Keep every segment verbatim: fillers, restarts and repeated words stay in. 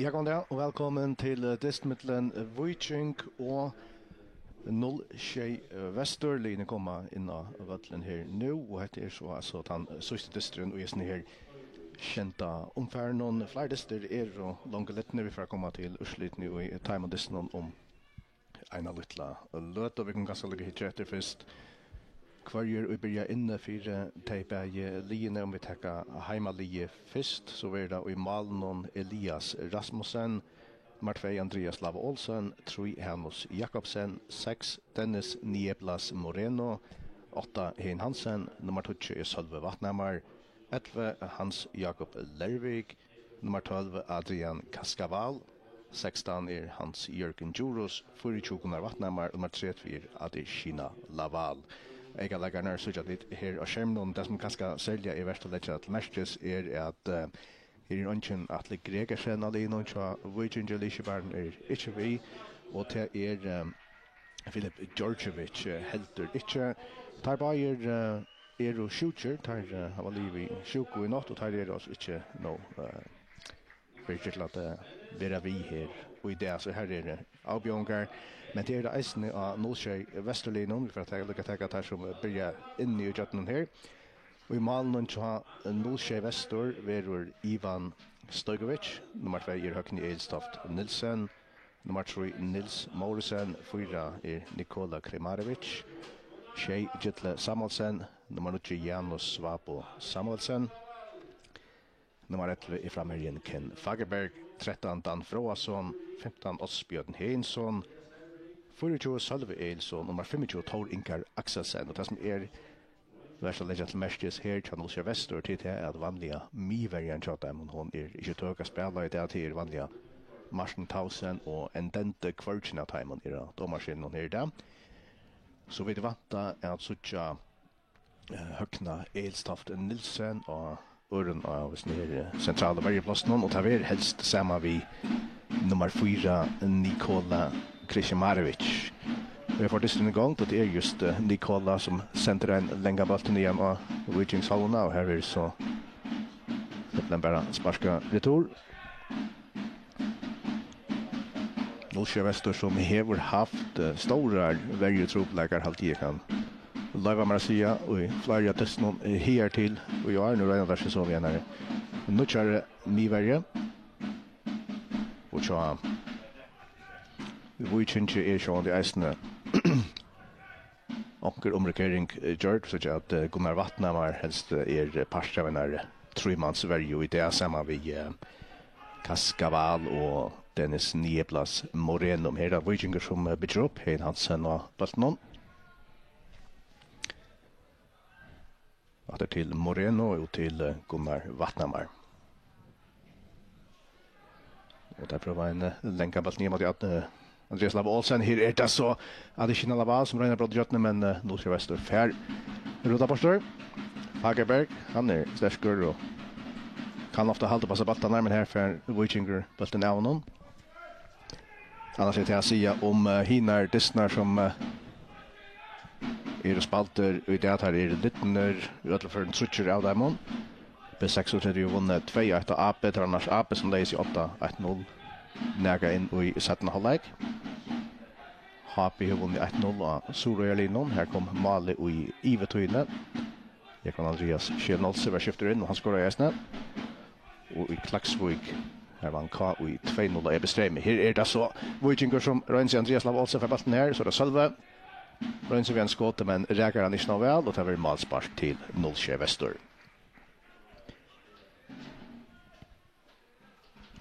Ja, góðan dag og vælkomin til, eh, dyst millum, eh, Víking og null sjey, eh, Vestur. Liðini koma inn á vøllin her nú, og hetta er so altso tann, eh, síðsti dysturin í hesum her sjeynda umfarinum. Fleiri dystir eru longu lidnir, vit fara at koma til úrslitini í teimum dystunum um eina lítla løtu. Vit kunnu kanska líka hyggja eftir fyrst, hvørjir ið byrja inni fyri tey bæði liðini. Um vit taka heimaliðið fyrst, so verður tað í málinum Elias Rasmussen, nummar tvey Andreas Lava Olsen, trý Hanus Jakobsen, seks Dennis Nieblas Moreno, átta Hein Hansen, nummar tíggju er Sølvi Vatnhamar, ellivu Hans Jakob Lervik, nummar tólv Adrian Kaskaval, sekstan er Hans Jørgen Djurhuus, fýraogtjúgu Gunnar Vatnhamar, nummar tretivu er Adishina Laval. Eykaleikararnar síggja vit her á skerminum. Tað sum kanska serliga er vert at leggja til merkis er, at, eh, her er eingin Atli Gregersen á liðnum hjá Víkingi, liðskiparin er ikki við, og tað er, eh, Filip Djordjevic, eh, heldur ikki. Teir báðir, eh, eru sjúkir, teir, eh, hava ligið við sjúku í nátt, og teir eru altso ikki nóg, eh, virðir til at, eh, vera við her í dag. So her eru avbjóðingar, men tað eru eisini á null sjey Vesturliðnum. Vit fara at taka, líka taka teir sum byrja inni í gjøgnum her. Og í málinum hjá null sjey Vestur verður Ivan Stojkovic, nummar tvey er Høgni Egilstoft Nielsen, nummar trý Nils Morrison, fýra er Nikola Kremarevic, sjey Gitli Samuelsen, nummar níggju Janus Svabo Samuelsen, nummar ellivu er framherjin Ken Fagerberg, trettan Dan Froason, fimtan Oddbjørn Heinzson, fýraogtjúgu Sølvi Egilson, nummar fimmogtjúgu Tór Ingar Akselsen. Og tað sum er vert at leggja til merkis her hjá null sjey Vestur, til tað at vanliga miðverjan hjá teimum, hon er ikki tøk at spæla í dag, tað er vanliga Martin Tausen og Ndende, hvørgin av teimum er á dómaraskinninum her í dag. So vit vænta at síggja, eh, Høgna Egilstoft Nielsen á øðrum á, veitst tú, her, eh, sentralu verjuplássinum, og tað verður helst sama við nummar fýra, Nikola Krešimatović. Vit fáa dystin í gongd, og tað er júst, eh, Nikola, sum sendir ein langan bólt niðan á Víkings hálvuna, og her verður so simpelthen bara sparkað retur. Null sjey Vestur, sum hevur havt, eh, stórar verjutrupulleikar, haldi eg kann loyva mær at siga, í fleiri av dystunum, eh, higartil í ár. Nú royna teir seg so við einari nýggjari miðverju. Og hjá Víkingi er sjálvandi eisini onkur umrokering, eh, gjørd, so at, eh, Gunnar Vatnhamar helst, eh, er partur av einari trímansverju í dag, saman við, eh, Kaskaval og Dennis Nieblas Moreno. Her er Víkingur, sum, eh, byggir upp. Hein Hansen á bóltinum. Aftur til Moreno og til, eh, Gunnar Vatnhamar. Og teir prøva ein, eh, langan bólt niður móti, eh, Andreas Lava Olsen. Her er tað so Adishina Laval, sum roynir at bróta gjøgnum, men, eh, null sjey Vestur fær rudda burtur. Fagerberg, hann er sterkur og kann ofta halda upp á seg bóltarnar, men her fær Víkingur bóltin av honum. Annars er tað at siga um, eh, hinar dystirnar, sum, eh, eru spældir í dag, teir eru lidnir, í øllum førum tríggir av teimum. B seksogtretivu hevur vunnið tvey eitt á A B, tað var annars A B, sum legði seg átta eitt null nakað inn í seinna hálvleik. H B hevur vunnið eitt null á Suðuroyarliðnum. Her kom málið í yvirtíðini. Jógvan Andreas Scheel Nolsøe var skiftur inn, og hann skoraði eisini. Og í Klaksvík, her vann K í tvey null á Ebi Streymi. Her er tað so Víkingur, sum roynir seg. Andreas Lava Olsen fær bóltin her, so er tað Sølvi. Roynir seg við einum skoti, men rakar hann ikki nóg væl, og tað verður málspark til null sjey Vestur.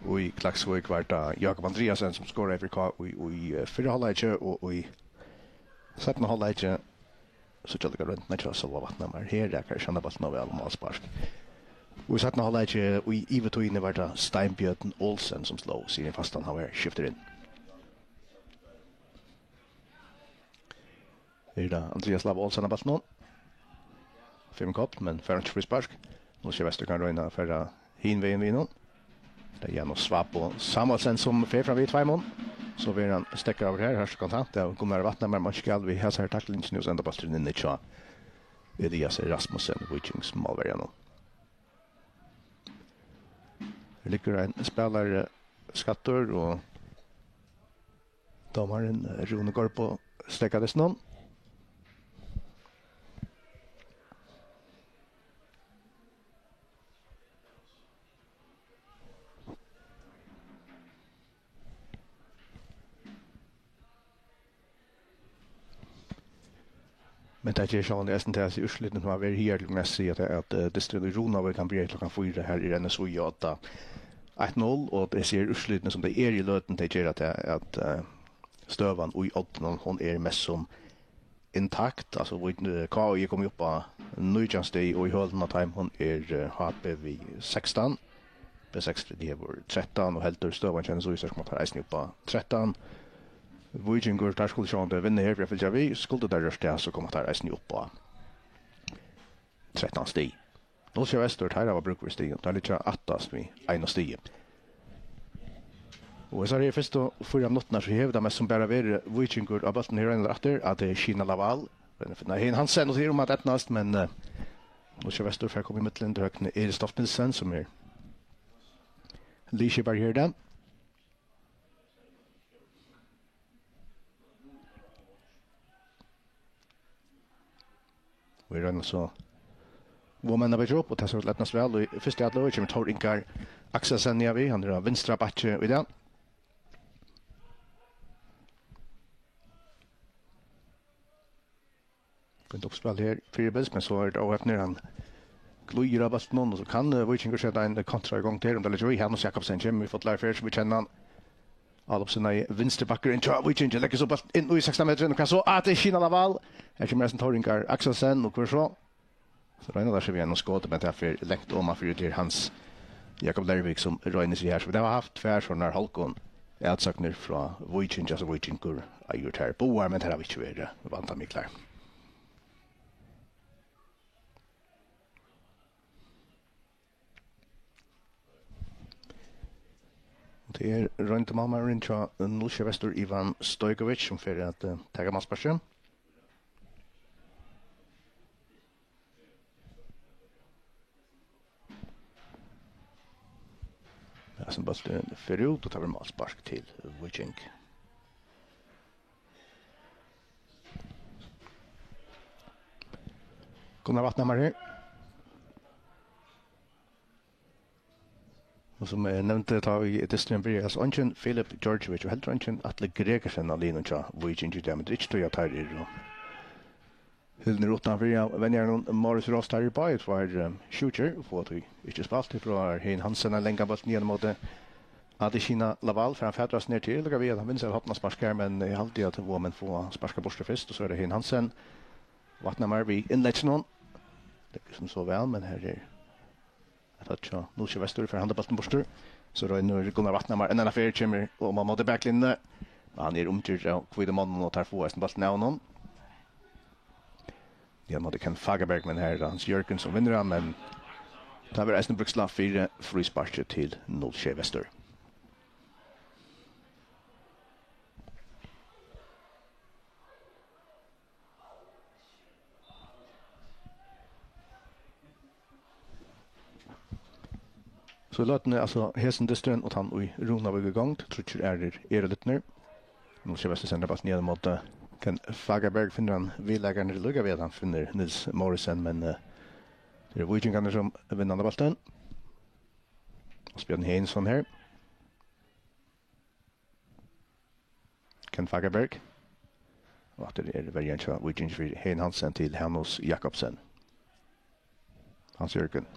Og í Klaksvík var tað Jákup Andreasen, sum skoraði fyri K í, í, eh, fyrra hálvleiki, og í seinna hálvleiki, so gjørdi tað royndina hjá Sølva Vatnhamar. Her rakar hann bóltin nóg væl, og málspark. Og í seinna hálvleiki, í yvirtíðini, var tað Steinbjørn Olsen, sum sló seg fastan, hann var skiftur inn. Er tað Andreas Lava Olsen á bóltinum? Fimm kort, men fær ikki fríspark. Nú skal Vestur kann royna at fara hin vegin við honum. Tað er Janus Svabo Samuelsen, sum fer fram við tveimum. So verður hann steðgaður her, her so kontant av Gunnar Vatnhamar, men skal við hesari taklingini, og so endar bólturin inni hjá Elias Rasmussen, Víkings málverjanum. Her liggur ein spælari skaddur, og dómarin, eh, Rúni Gorbo, steðgar dystinum. Men tað ger sjálvandi eisini tað, at úrslitini, sum hava verið her til næst, siga tað, at, eh, dysturin í Runavík, hann byrjar klokkan fýra. Her er N S Í á odda, eitt null, og tey her úrslitini, sum tey eru í løtuni, tey gera tað, at, eh, støðan í oddunum, hon er mest sum intakt. Altso, vit, eh, K Í er komið upp á nítjan stig, og í hølunum á teimum, hon er, eh, H B við sekstan. B seksogtretivu hevur trettan, og heldur støðan hjá N S Í, so koma teir eisini upp á trettan. Víkingur, teir skulu sjálvandi vinna her fyri at fylgja við. Skuldu teir rørt tað, so koma teir eisini upp á trettan stig. Null sjey Vestur, teir hava brúk fyri stigum. Teir liggja aftast við einum stigi. Og hesar her fyrstu fýra minuttirnar, so hevur tað mest sum bara verið Víkingur á bóltin her, og aftur, at tað er Sheena Lawal. Nei, Hein Hansen, og tað er um at eydnast, men, eh, Null sjey Vestur fær koma í millum, til høgni Erik Stolt Nielsen, sum er liðskipari her í dag. Og vit royna so at menna betri upp, og tað sær út til at eydnast væl. Og í fyrstu atløgu kemur Tór Ingar Akselsen niðan við, hann er á vinstra bakki í dag. Fínt uppspæl her, fyribils, men so er tað óhepnir, hann glíður á bóltinum, og so kann, eh, Víkingur seta ein kontra í gongd her, um tað liggur í. Hanus Jakobsen kemur í fullari ferð, sum vit kenna hann. Álopssinnaði vinstri bakkurin hjá Víkingi leggur so bóltin inn í sekstan metrin, og hvat so? Ah, tað er Sheena Lawal. Her kemur eisini Tór Ingar Akselsen, og hvør so? So royna teir seg við einum skoti, men tað fer langt oman fyri, til Hans Jakob Lervik, sum roynir seg her. So vit hava havt tvær sovorðnar hálvgum atsøgnir frá Víkingi, altso, Víkingur eigur tær báðar, men tær hava ikki verið vandamiklar. Og tað er royndi málmaðurin hjá Null sjey Vestur, Ivan Stojkovic, sum fer at, eh, taka málsparkið. Hasin bólturin fer út, og tað verður málspark til Víking. Gunnar Vatnhamar her. Og sum eg nevndi, tá ið dysturin byrjaði, altso, eingin Filip Djordjevic og heldur eingin Atli Gregersen á liðnum hjá Víkingi í dag, men tað er ikki tí, at teir eru hildnir uttanfyri av venjaranum Morris Ross. Teir eru báðir tveir, eh, sjúkir og fáa tí ikki spælt. Her prøvar Hein Hansen ein langan bólt niðan ímóti Adesina Lawal, fer hann fatur aftur niður til, lukka við at hann vinsar hornaspark her, men eg haldi at Vágamenn fáa sparkað burtur fyrst, og so er tað Hein Hansen. Vatnhamar við innlegginum. Leggur sum so væl, men her er eitt høgg hjá Null sjey Vestur, fær handabóltin burtur. So roynir Gunnar Vatnhamar enn eina ferð, kemur oman móti baklinjuni. Men hann er umgyrdur av hvítum monnum, og teir fáa eisini bóltin av honum. Ja, móti Ken Fagerberg, men her er Hans Jørgen sum vinnur hann, men tað verður eisini brúkt straff fyri, frísparkið til Null sjey Vestur. So í løtuni, altso, hesin dysturin og tann í Runavík í gongd, tríggir aðrir eru lidnir. Null sjey Vestur sendar bóltin niðan móti Ken Fagerberg, finnur hann viðleikararnar, líka við at hann finnur Nils Morrison, men, eh, tað eru víkingarnir sum vinna hann bóltin. Asbjørn Heinzson her. Ken Fagerberg. Og aftur er verjan hjá Víkingi fyri Hein Hansen til Hanus Jakobsen. Hans Jørgen.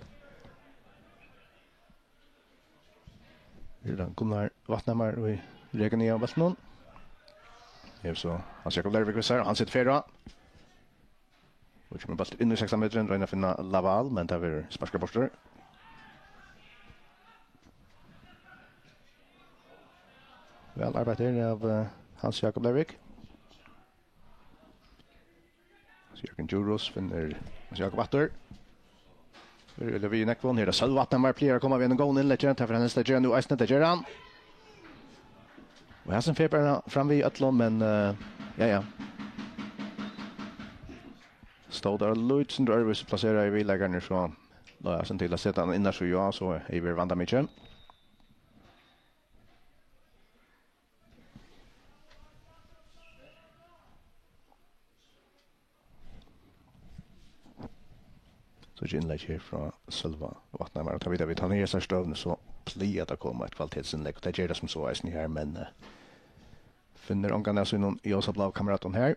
Her er Gunnar Vatnhamar í rekan í bóltin. Her so Hans Jakob Lervik við sær, og hann setur ferð á. Og kemur bóltur inn í sekstan metrin, roynir at finna Lawal, men tað verður sparkað burtur. Væl arbeitt her av, eh, Hans Jakob Lervik. Hans Jørgen Djurhuus finnur Hans Jakob aftur. Her er Levi Nekvon, her er Sølvi Vatnhamar, plagar at koma við einum góðum innleggi, tað fer hann helst at gera nú eisini, tað ger hann. Og hesin fer bara fram við øllum, men, eh, ja, ja. Stóð har lítið sindur øðrvísi plaseraður í viðleikararnar, so lá hesin til at seta hann innast, so ja, so hevði verið vandamikið. Eitt innlegg her frá Sølva Vatnhamar, og tá vita vit, hann er í hesari støðuni, so plagar at koma eitt kvalitetsinnlegg, og tað ger tað sum so eisini her, men, eh, finnur ongan av sínum ljósabláu kameratum her.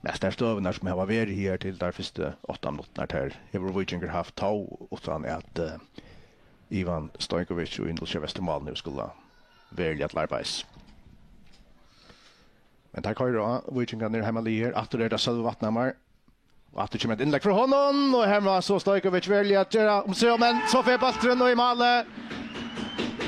Mestar støðurnar sum hava verið her til tær fyrstu átta minuttirnar, tær hevur Víkingur havt tó, uttan at, eh, Ivan Stojkovic í null sjey Vesturmálið hevur skulað veruliga til arbeiðis. Men teir koyra á, Víkingarnir, heimaliðið her. Aftur er tað Sølvi Vatnhamar. Og aftur kemur eitt innlegg frá honum, og her var so Stojkovic veruliga at gera um seg, men so fer bólturin í málið.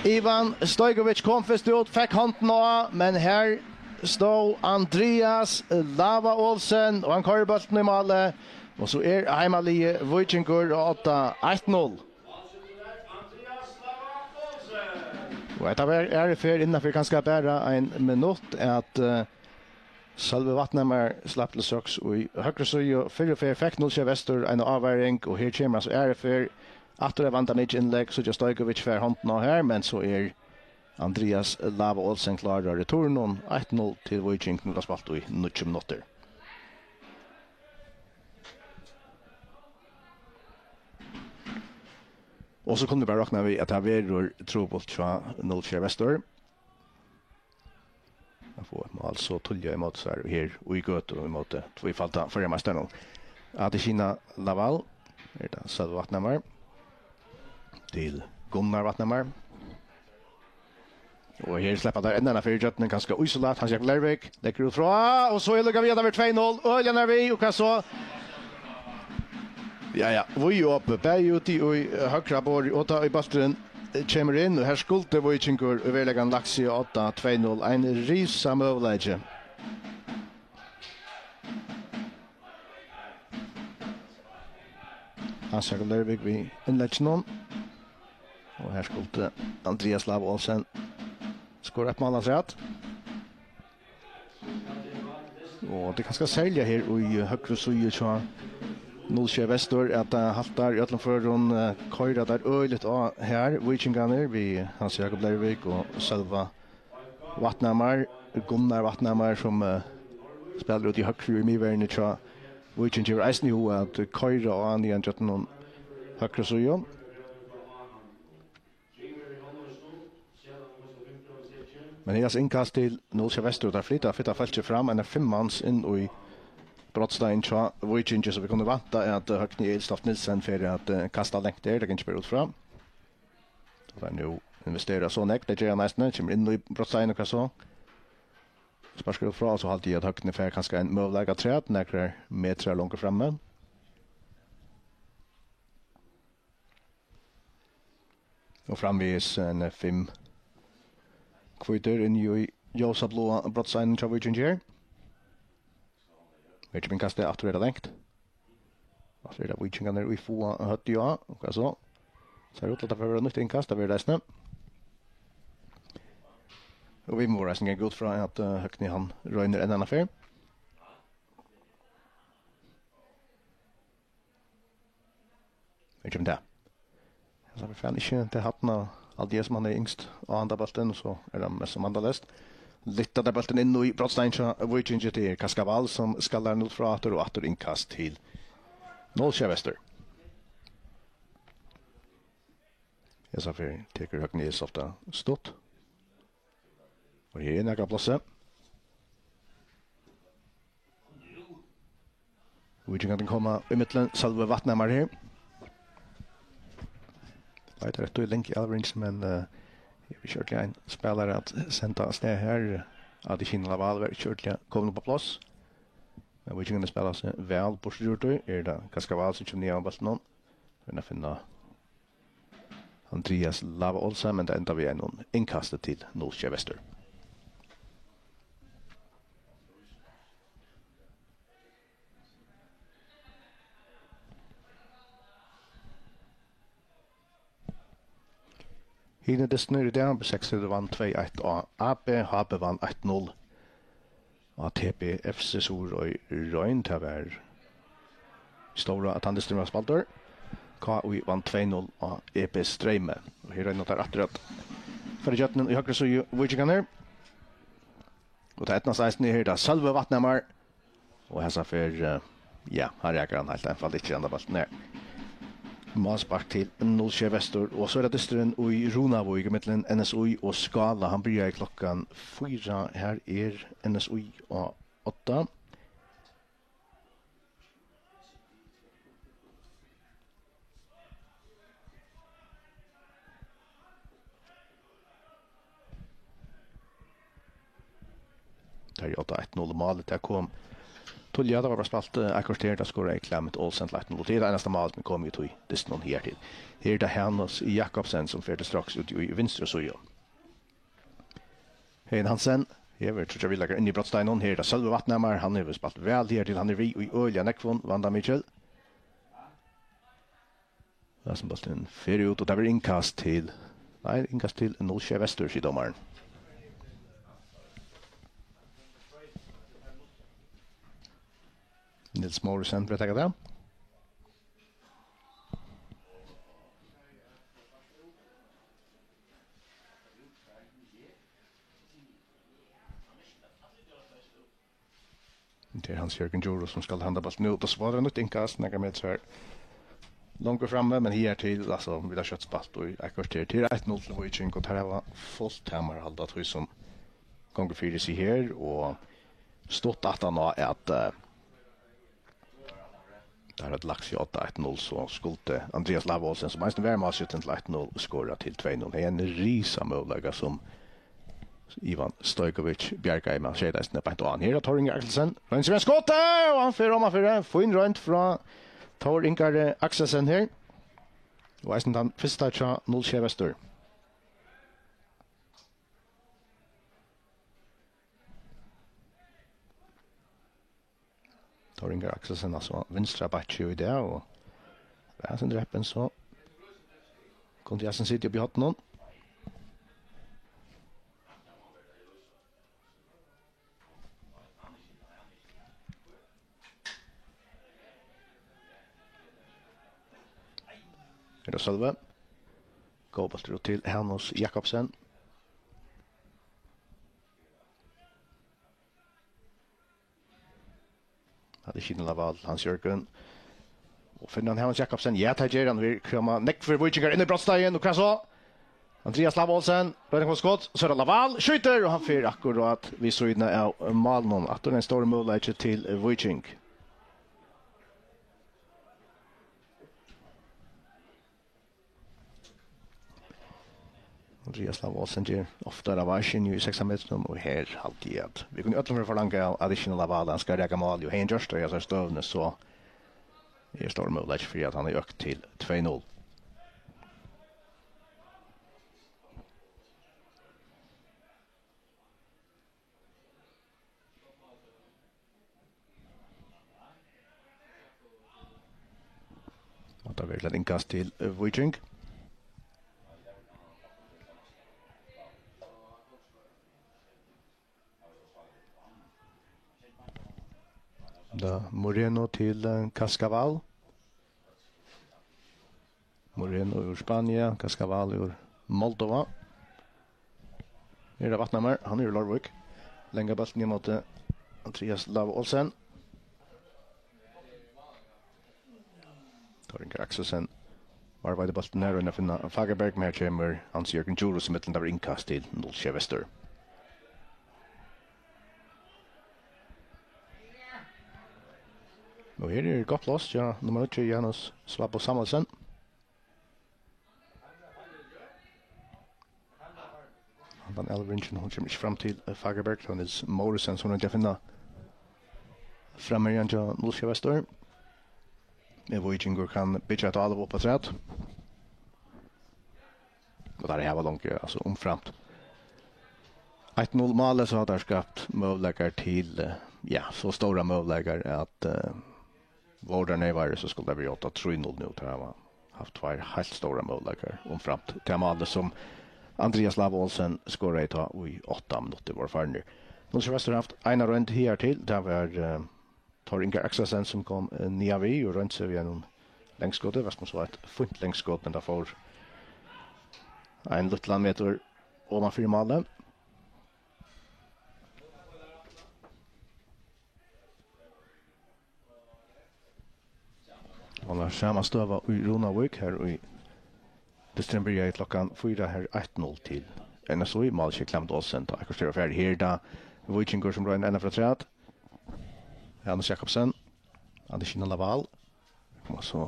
Ivan Stojkovic kom fyrst út, fekk hondina á, men her stóð Andreas Lava Olsen, og hann koyrir bóltin í málið. Og so er heimaliðið Víkingur á odda, eitt null. Og hetta var, er ferð innanfyri kanska bara ein minutt at, eh, Sølvi Vatnhamar slapp til søks í høgru síðu. Fyrru ferð fekk null sjey Vestur eina ávaring, og her kemur hann so aðru ferð. Aftur eitt vandamikið innlegg, síggja Stojkovic fær hondina á her, men so er Andreas Lava Olsen klárur á returnin. Eitt null til Víking, nú er tað spælt í níggju minuttir. Og so kunnu vit bara rokna við, at tað verður trupult hjá null sjey Vestur at fáa eitt mál so tíðliga ímóti sær her í gøtu ímóti tvífalda føroyameistaranum. Adesina Laval, er tað Sølvi Vatnhamar til Gunnar Vatnhamar. Og her sleppa teir enn eina ferð ígjøgnum, kanska ísalat. Hans Jakob Lervik leggur út frá, og so er líka við, at tað verður tvey null. Øgiliga nær við, og hvat so? Ja, ja, víða opið, bæði úti í, eh, høgra borði, og tá ið bólturin, eh, kemur inn, og her skuldi Víkingur í veruleikanum lagt seg á odda, tvey null. Ein risa møguleiki. Hans Jakob Lervik við innlegginum. Og her skuldi Andreas Lava Olsen skora eitt mál afturat. Og tað er kanska serliga her í høgru síðu hjá null sjey Vestur, at tað haltar í øllum førum, eh, koyra teir øgiliga á her, Víkingarnir, við Hans Jakob Lervik og Sølva Vatnhamar, Gunnar Vatnhamar, sum, eh, spælir út í høgru í miðverðini hjá Víkingi, hevur eisini hug at koyra á niðan gjøgnum høgru síðu. Men her er altså innkast til null sjey Vestur, og teir flyta fitt av fólki fram, ein fimm mans inn í brotstein hjá Víkingi, so vit kunnu vænta, at, eh, Høgni Egil Stoft Nielsen fer at, eh, kasta langt her, tað kann ikki vera út frá. Og teir nú investera so nógv, tað ger hann eisini, kemur inn í brotstein og hvat so. Sparkar út frá, so haldi eg, at Høgni fær kanska ein møguleika afturat, nakrar metrar longur frammi. Og framvegis ein fimm hvítir inn í ljósabláa brotsteininum hjá Víkingi her. Veit ikki, um innkastið aftur er tað langt. Aftur er tað Víkingarnir, ið fáa høvdið á, og hvat so? Sær út til at tað fer at vera nýtt innkast, tað verður tað eisini. Og vit mugu eisini ganga út frá, at, eh, Høgni, hann roynir enn eina ferð. Veit ikki, um tað. Hann slapp farin ikki til Hatna, alt tað sum hann er ynskt á handa bóltin, so er hann mest sum vandaleyst. Lyfta teir bóltin inn í brotstein hjá Víkingi, tað er Kaskaval, sum skallar hann út frá aftur, og aftur innkast til null sjey Vestur. Hesa ferð tekur Høgni Egil Stoft tað stutt. Og her er nakað pláss. Víkingarnir koma í millum, Sølvi Vatnhamar her. Leitar eftir langa avlevering, men, eh, her er ikki ordiliga ein spælara at senda av stað her. Adesina Laval var ikki ordiliga komin upp á pláss. Men Víkingarnir spæla seg væl burtur úr tí. Er tað Kaskaval, sum kemur niðan á bóltin nú? Reyna at finna Andreas Lava Olsen, men tað endar við einum innkasti til null sjey Vestur. Hinir dystirnir í dag, B seksogtretivu vann tvey eitt á A B, H B vann eitt null á T B F C Suðuroy Royn. Tað var stóra, at tann dysturin var spældur. K I vann tvey null á E B Streymi. Og her royna teir aftur at fara ígjøgnum í høgru síðu, Víkingarnir. Og tað eydnast eisini her, tá Sølvi Vatnhamar. Og hesa ferð, eh, ja, hann rakar hann heilt einfalt ikki, henda bóltin her. Málspark til null sjey Vestur, og so er tað dysturin í Runavík millum N S Í og Skála. Hann byrjaði klokkan fýra. Her er N S Í á átta. Teir játta eitt null, og málið, tað kom tíðliga, tað var bara spælt, eh, eitt korter, tá skoraði Clement Olsen til eitt null, og tað er tað einasta mál, sum er komið í tí dystinum higartil. Her er tað Hanus Jakobsen, sum fer til straks út í vinstru síðu. Hein Hansen hevur tríggjar viðleikarar inni í brotsteiginum. Her er tað Sølvi Vatnhamar, hann hevur spælt væl higartil, hann er við í øgiliga nógvum vandamikil. Hasum bólturin fer út, og tað verður innkast til, nei, innkast til null sjey Vestur, sigur dómarin. Niels Morrison fer at taka tað. Tað er Hans Jørgen Djurhuus, sum skal handa bóltin út, og so var tað nýtt innkast, nakrar metrar longur frammi, men higartil, altso, vit hava skjótt spælt í eitt korter. Tað er eitt null til Víking, og teir hava fult tamarhald á tí sum gongur fyri seg her, og stutt aftan á at, eh, teir høvdu lagt seg á eitt null, so skuldi Andrias Lava Olsen, sum eisini var málskjúttin til eitt null, skora til tvey null. Hevði ein risa møguleika, sum Ivan Stojkovic bjargaði, men hann skeyt eisini beint á hann. Her er Tór Ingi Akselsen. Roynir seg við skotið, og hann fer omanfyri. Fín roynd frá Tór Ingari Akselsen her. Og eisini tann fyrsta hjá null sjey Vestur. Tór Ingar Akselsen, altso vinstra bakki í dag, og var hann dreppin, so kundi Jassen sitið uppi í horninum. Er tað Sølvi? Góður bóltur út til Hanus Jakobsen. Hatta er Kina Laval, Hans Jørgen. Og finnur hann Hans Jakobsen? Ja, tað ger hann. Vit koma nógvir víkingar inn í brotsteigin, og hvat so? Andrias Lava Olsen, roynir at koma skot, so er tað Laval, skjýtur, og hann fer akkurát við síðuna av málinum. Aftur ein stórur møguleiki til Víking. Andrias Lava Olsen ger ofta ravasjur í seks metrum, og her haldi eg at vit kunnu øll vera forlanga av, at ikki Laval, hann skal raka mál, og hevði hann gjørt tað í hesari støðuni, so er stór møguleiki fyri, at hann er økt til tvey null. Og tað verður til eitt innkast til, eh, Víking. Da Moreno til, eh, Cascaval. Moreno úr Spania, Cascaval úr Moldova. Her er Vatnhamar, hann er úr Leirvík. Langa bóltin í móti Andrias Lava Olsen. Tór Ingar Akselsen. Var veit bóltin her, og finna Fagerberg, men her kemur Hans Jørgen Djurhuus í millum, tað var innkast til null sjey Vestur. Og her er gott pláss, ja, nummar níggju, Janus Svabo Samuelsen. Handan elvringin, hon kemur ikki fram til, eh, Fagerberg, tað var Niels Morrison, sum royndi at finna framherjan hjá null sjey Vestur. Men Víkingur kann byggja eitt álop upp afturat. Og teir hava longu, altso, umframt eitt null málið, so hava teir skapt møguleikar til, eh, ja, so stórar møguleikar at, eh, vóru teir neyvarir, so skuldi tað verið átta trý null nú. Teir hava havt tveir heilt stórar møguleikar, umframt tað málið, sum Andrias Lava Olsen skoraði tá, í átta minuttir vóru farnir. Null sjey Vestur haft eina roynd higartil, tað var, eh, Tór Ingar Akselsen, sum kom, eh, niðan við og royndi seg við einum langskoti. Var sum so eitt fínt langskot, men tað fór ein lítlan metur oman fyri málið. Og tað sama støða í Runavík, har í dysturin byrjaði klokkan fýra, har eitt null til N S Í, málskyld Clement Olsen, tá eitt korter var farið. Her er tað Víkingur, sum roynir enn eina ferð afturat. Janus Jakobsen, Andersen og Laval. Koma so,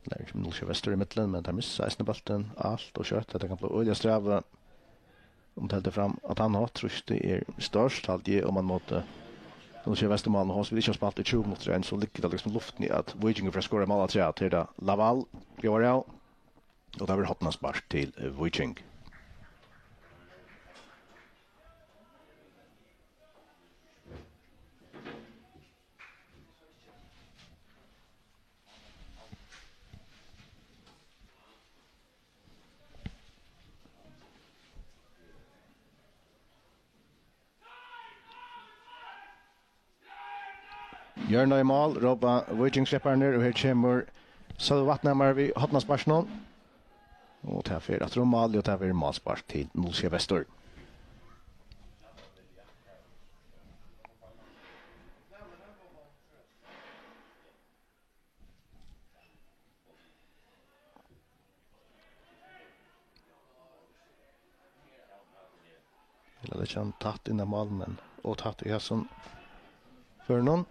nei, ikki Nólsoyar Vestur ímillum, men teir missa eisini bóltin alt ov skjótt. Hetta kann blíva øgiliga strævið, um tað heldur fram á tann hátt. Trýstið er stórt, haldi eg, um man møtir Nólsoyar Vesturmálið. Hóast vit ikki hava spælt í tjúgu minuttir enn, so liggur tað líkasum í luftini, at Víkingur fer at skora mál afturat. Her er tað Laval, bjóðar av, og tað verður hornaspark til, eh, Víking. Hjørna í mál, rópa Víkingssleppararnir, og her kemur Sølvi Vatnhamar við hornasparkinum. Og tað fer aftur um mál, og tað verður málspark til Nólsoyar Vestur. Ella leggja hann tætt inn á mál, men ov tætt í hasum førinum.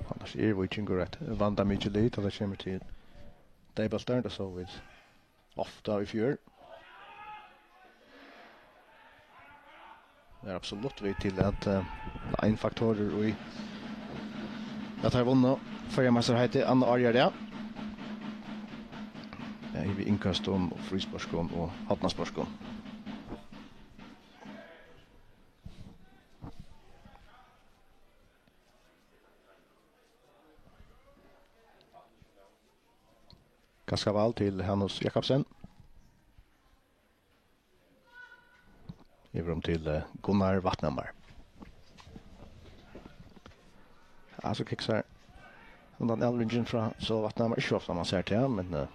Annars er Víkingur eitt vandamikið lið, tá tað kemur til deyðbóltar, tað sóu vit ofta í fjør. Er absolutt við til at, eh, ein faktorur í at teir vunnu Føroyameistaraheitið annað árið á rað. Ja, við innkastum og frísparkum og hornaspørkum. Kastaði ball til Hanus Jakobsen. Yvir um til, eh, Gunnar Vatnhamar. Ja, so kiksar undan elvingin frá Sølva Vatnhamar. Ikki ofta man sær tað, men, eh,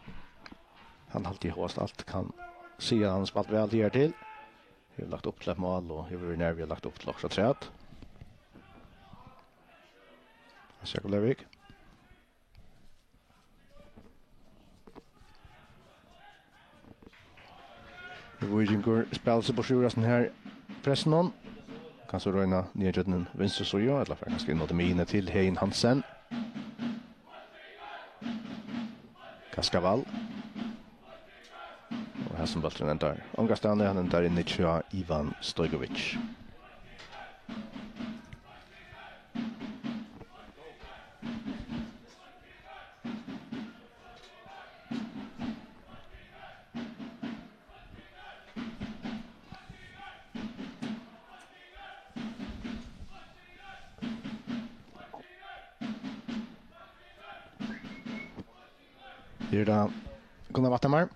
hann haldi hóast alt kann siga, hann spælt væl higartil. Hevur lagt upp til eitt mál og hevur verið nær við at lagt upp til okkurt afturat. Hans Jakob Leirvík. Víkingur spælir seg burtur úr hasum her pressinum. Kann so royna niðan gjøgnum vinstru síðu, ella fara kanska inn á miðjuna til Heyin Hansen. Kastaði ball. Og hasin bólturin endar ongastaðni, hann endar inni hjá Ivan Stojkovic. Her er tað Gunnar Vatnhamar.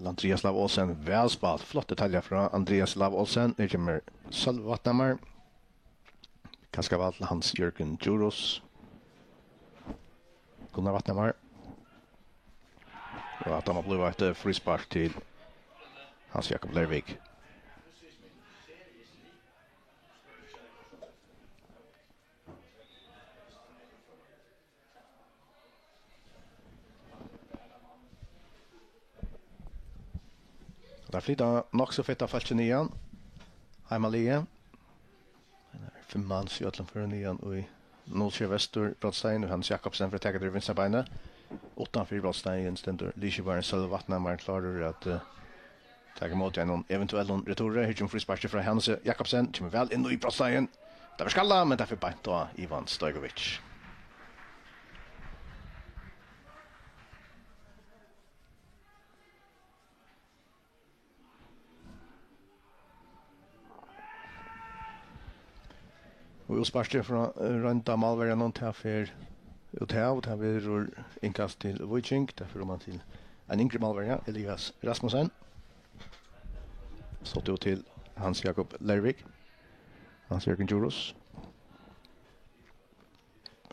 Andrias Lav Olsen, væl spælt. Flott detalja frá Andrias Lav Olsen. Her kemur Sølvi Vatnhamar. Kastaði ball til Hans Jørgen Djurhuus. Gunnar Vatnhamar. Og at hann má blíva eitt, eh, fríspark til Hans Jakob Leirvík. Teir flyta nokk so fitt av fólki niðan. Heimaliðið. Fimm mans í øllum førum niðan í Nólsoyar Vestur brotsteigin, og Hans Jakobsen fer at taka tað í vinstra beini. Uttan fyri brotsteigin stendur liðskiparin Sølvi Vatnhamar klárur at, eh, taka ímóti einum eventuellum returri. Her kemur frísparkið frá Hansi Jakobsen, kemur væl inn í brotsteigin. Tað var skallað, men tað fer beint á Ivan Stojkovic. Og útsparkið frá, eh, roynda málverjanum, tað fer út av, tað verður innkast til Víking, tað fer oman til ein yngri málverja, Elias Rasmussen. So til Hans Jakob Leirvík. Hans Jørgen Djurhuus.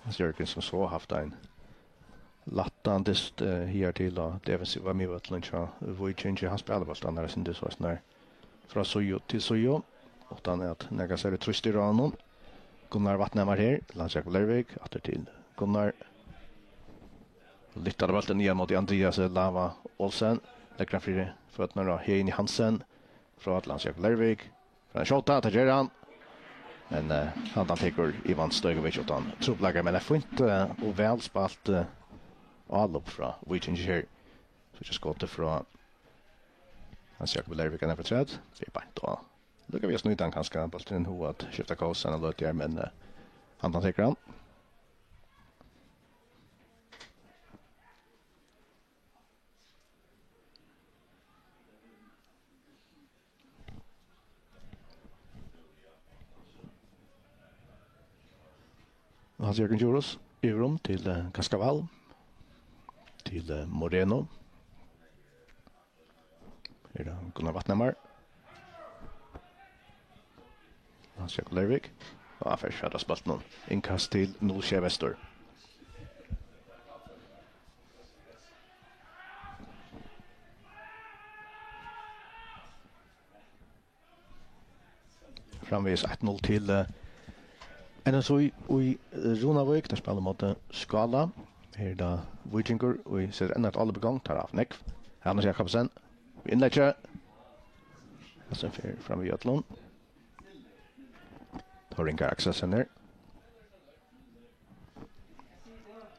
Hans Jørgen, sum so havt ein lættan dyst, eh, higartil á defensiva miðvøllinum hjá Víkingi. Hann spælir bóltin annars sindur soleiðis nær frá síðu til síðu, uttan at nakað serligt trýst er á honum. Gunnar Vatnhamar her, Hans Jakob Leirvík, aftur til Gunnar. Lyftir bóltin niðan móti Andreasi Lava Olsen. Leggur hann fyri føturnar á Heini Hansen. Frá til Hans Jakob Lervik. Fer hann at skjóta, tað ger hann. Men, eh, handan tekur Ivan Stojkovic uttan trupulleikar, men er fínt, eh, og væl spælt, eh, álop frá Víkingi her. So ikki skotið frá Hans Jakob Lervik, hann er frá træð. Tað er beint á. Lukka við at snýta hann kanska, bólturin hug at skifta kós, hann har løtu her, men, eh, handan tekur hann. Hans Jørgen Djurhuus yvir um til, eh, Kaskaval, til, eh, Moreno. Her er Gunnar Vatnhamar. Hans Jakob Lervik. Og hann fer skjóta bóltin. Innkast til null sjey Vestur. Framvegis eitt null til, eh, N S Í í, eh, Runavík. Teir spæla móti Skála. Her er tað Víkingur, ið setir enn eitt álop í gongd. Teir hava havt nógv. Hannes Jakobsen. Við innleggi. Hassin fer fram við øllum. Tór Ingar Akselsen her.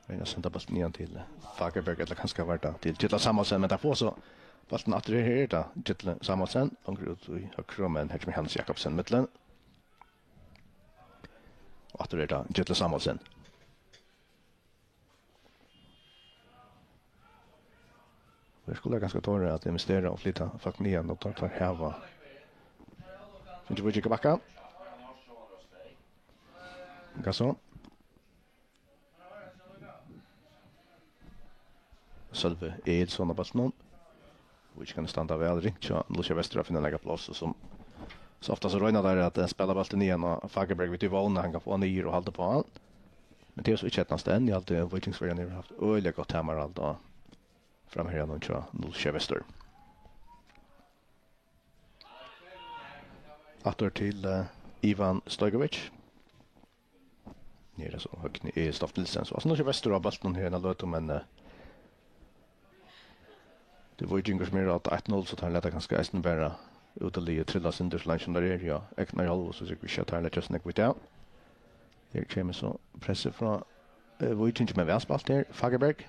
Reyna at senda bóltin niðan til Fagerberg, ella kanska var tað til Gitla Samuelsen, men teir fáa so bóltin aftur her, her er tað Gitli Samuelsen, longur út í høgru, men her kemur Hannes Jakobsen í millum. Og aftur er tað Gitli Samuelsen. Teir skulu kanska tora at investera og flyta fólk niðan, og teir, teir hava. Fingið Víkingur bakka. Hvat so? Sølvi Egilson á bóltinum. Víkingarnir standa væl, ringt hjá Lúcia Vestur at finna nakað pláss, og sum so ofta so royna teir at, eh, spæla bóltin niðan á Fagerberg við tí vón at hann kann fáa hann niður og halda uppá hann. Men tað er so ikki eydnast enn. Eg haldi, Víkingsverjarnir hava havt øgiliga gott tamarhald á framherjanum hjá Lúcia Vestur. Aftur til, eh, Ivan Stojkovic. Her er so Høgni E. Stoft Nielsen. So, altso, nú er Vestur á bóltinum her eina løtu, men, eh, tað er Víkingur sum er á eitt null, so teir lata kanska eisini bara útiliðið trilla eitt sindur, so leingi sum teir eru á egnari hálvu, so trúgvi eg ikki, at teir leggja so nógv í tað. Her kemur so pressið frá, eh, Víkingi, men væl spælt her. Fagerberg.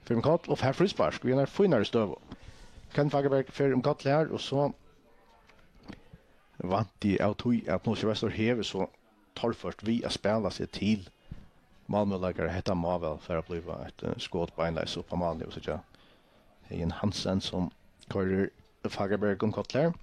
Fer um koll og fær fríspark í eini fínari støðu. Ken Fagerberg fer um koll her, og so vænti eg av tí, at Nólsoyar Vestur hevur so torført við at spæla seg til málmøguleikar. Hetta má væl fara at blíva eitt, eh, skot beinleiðis upp á málið, og síggja Heðin Hansen, sum koyrir Fagerberg um koll her.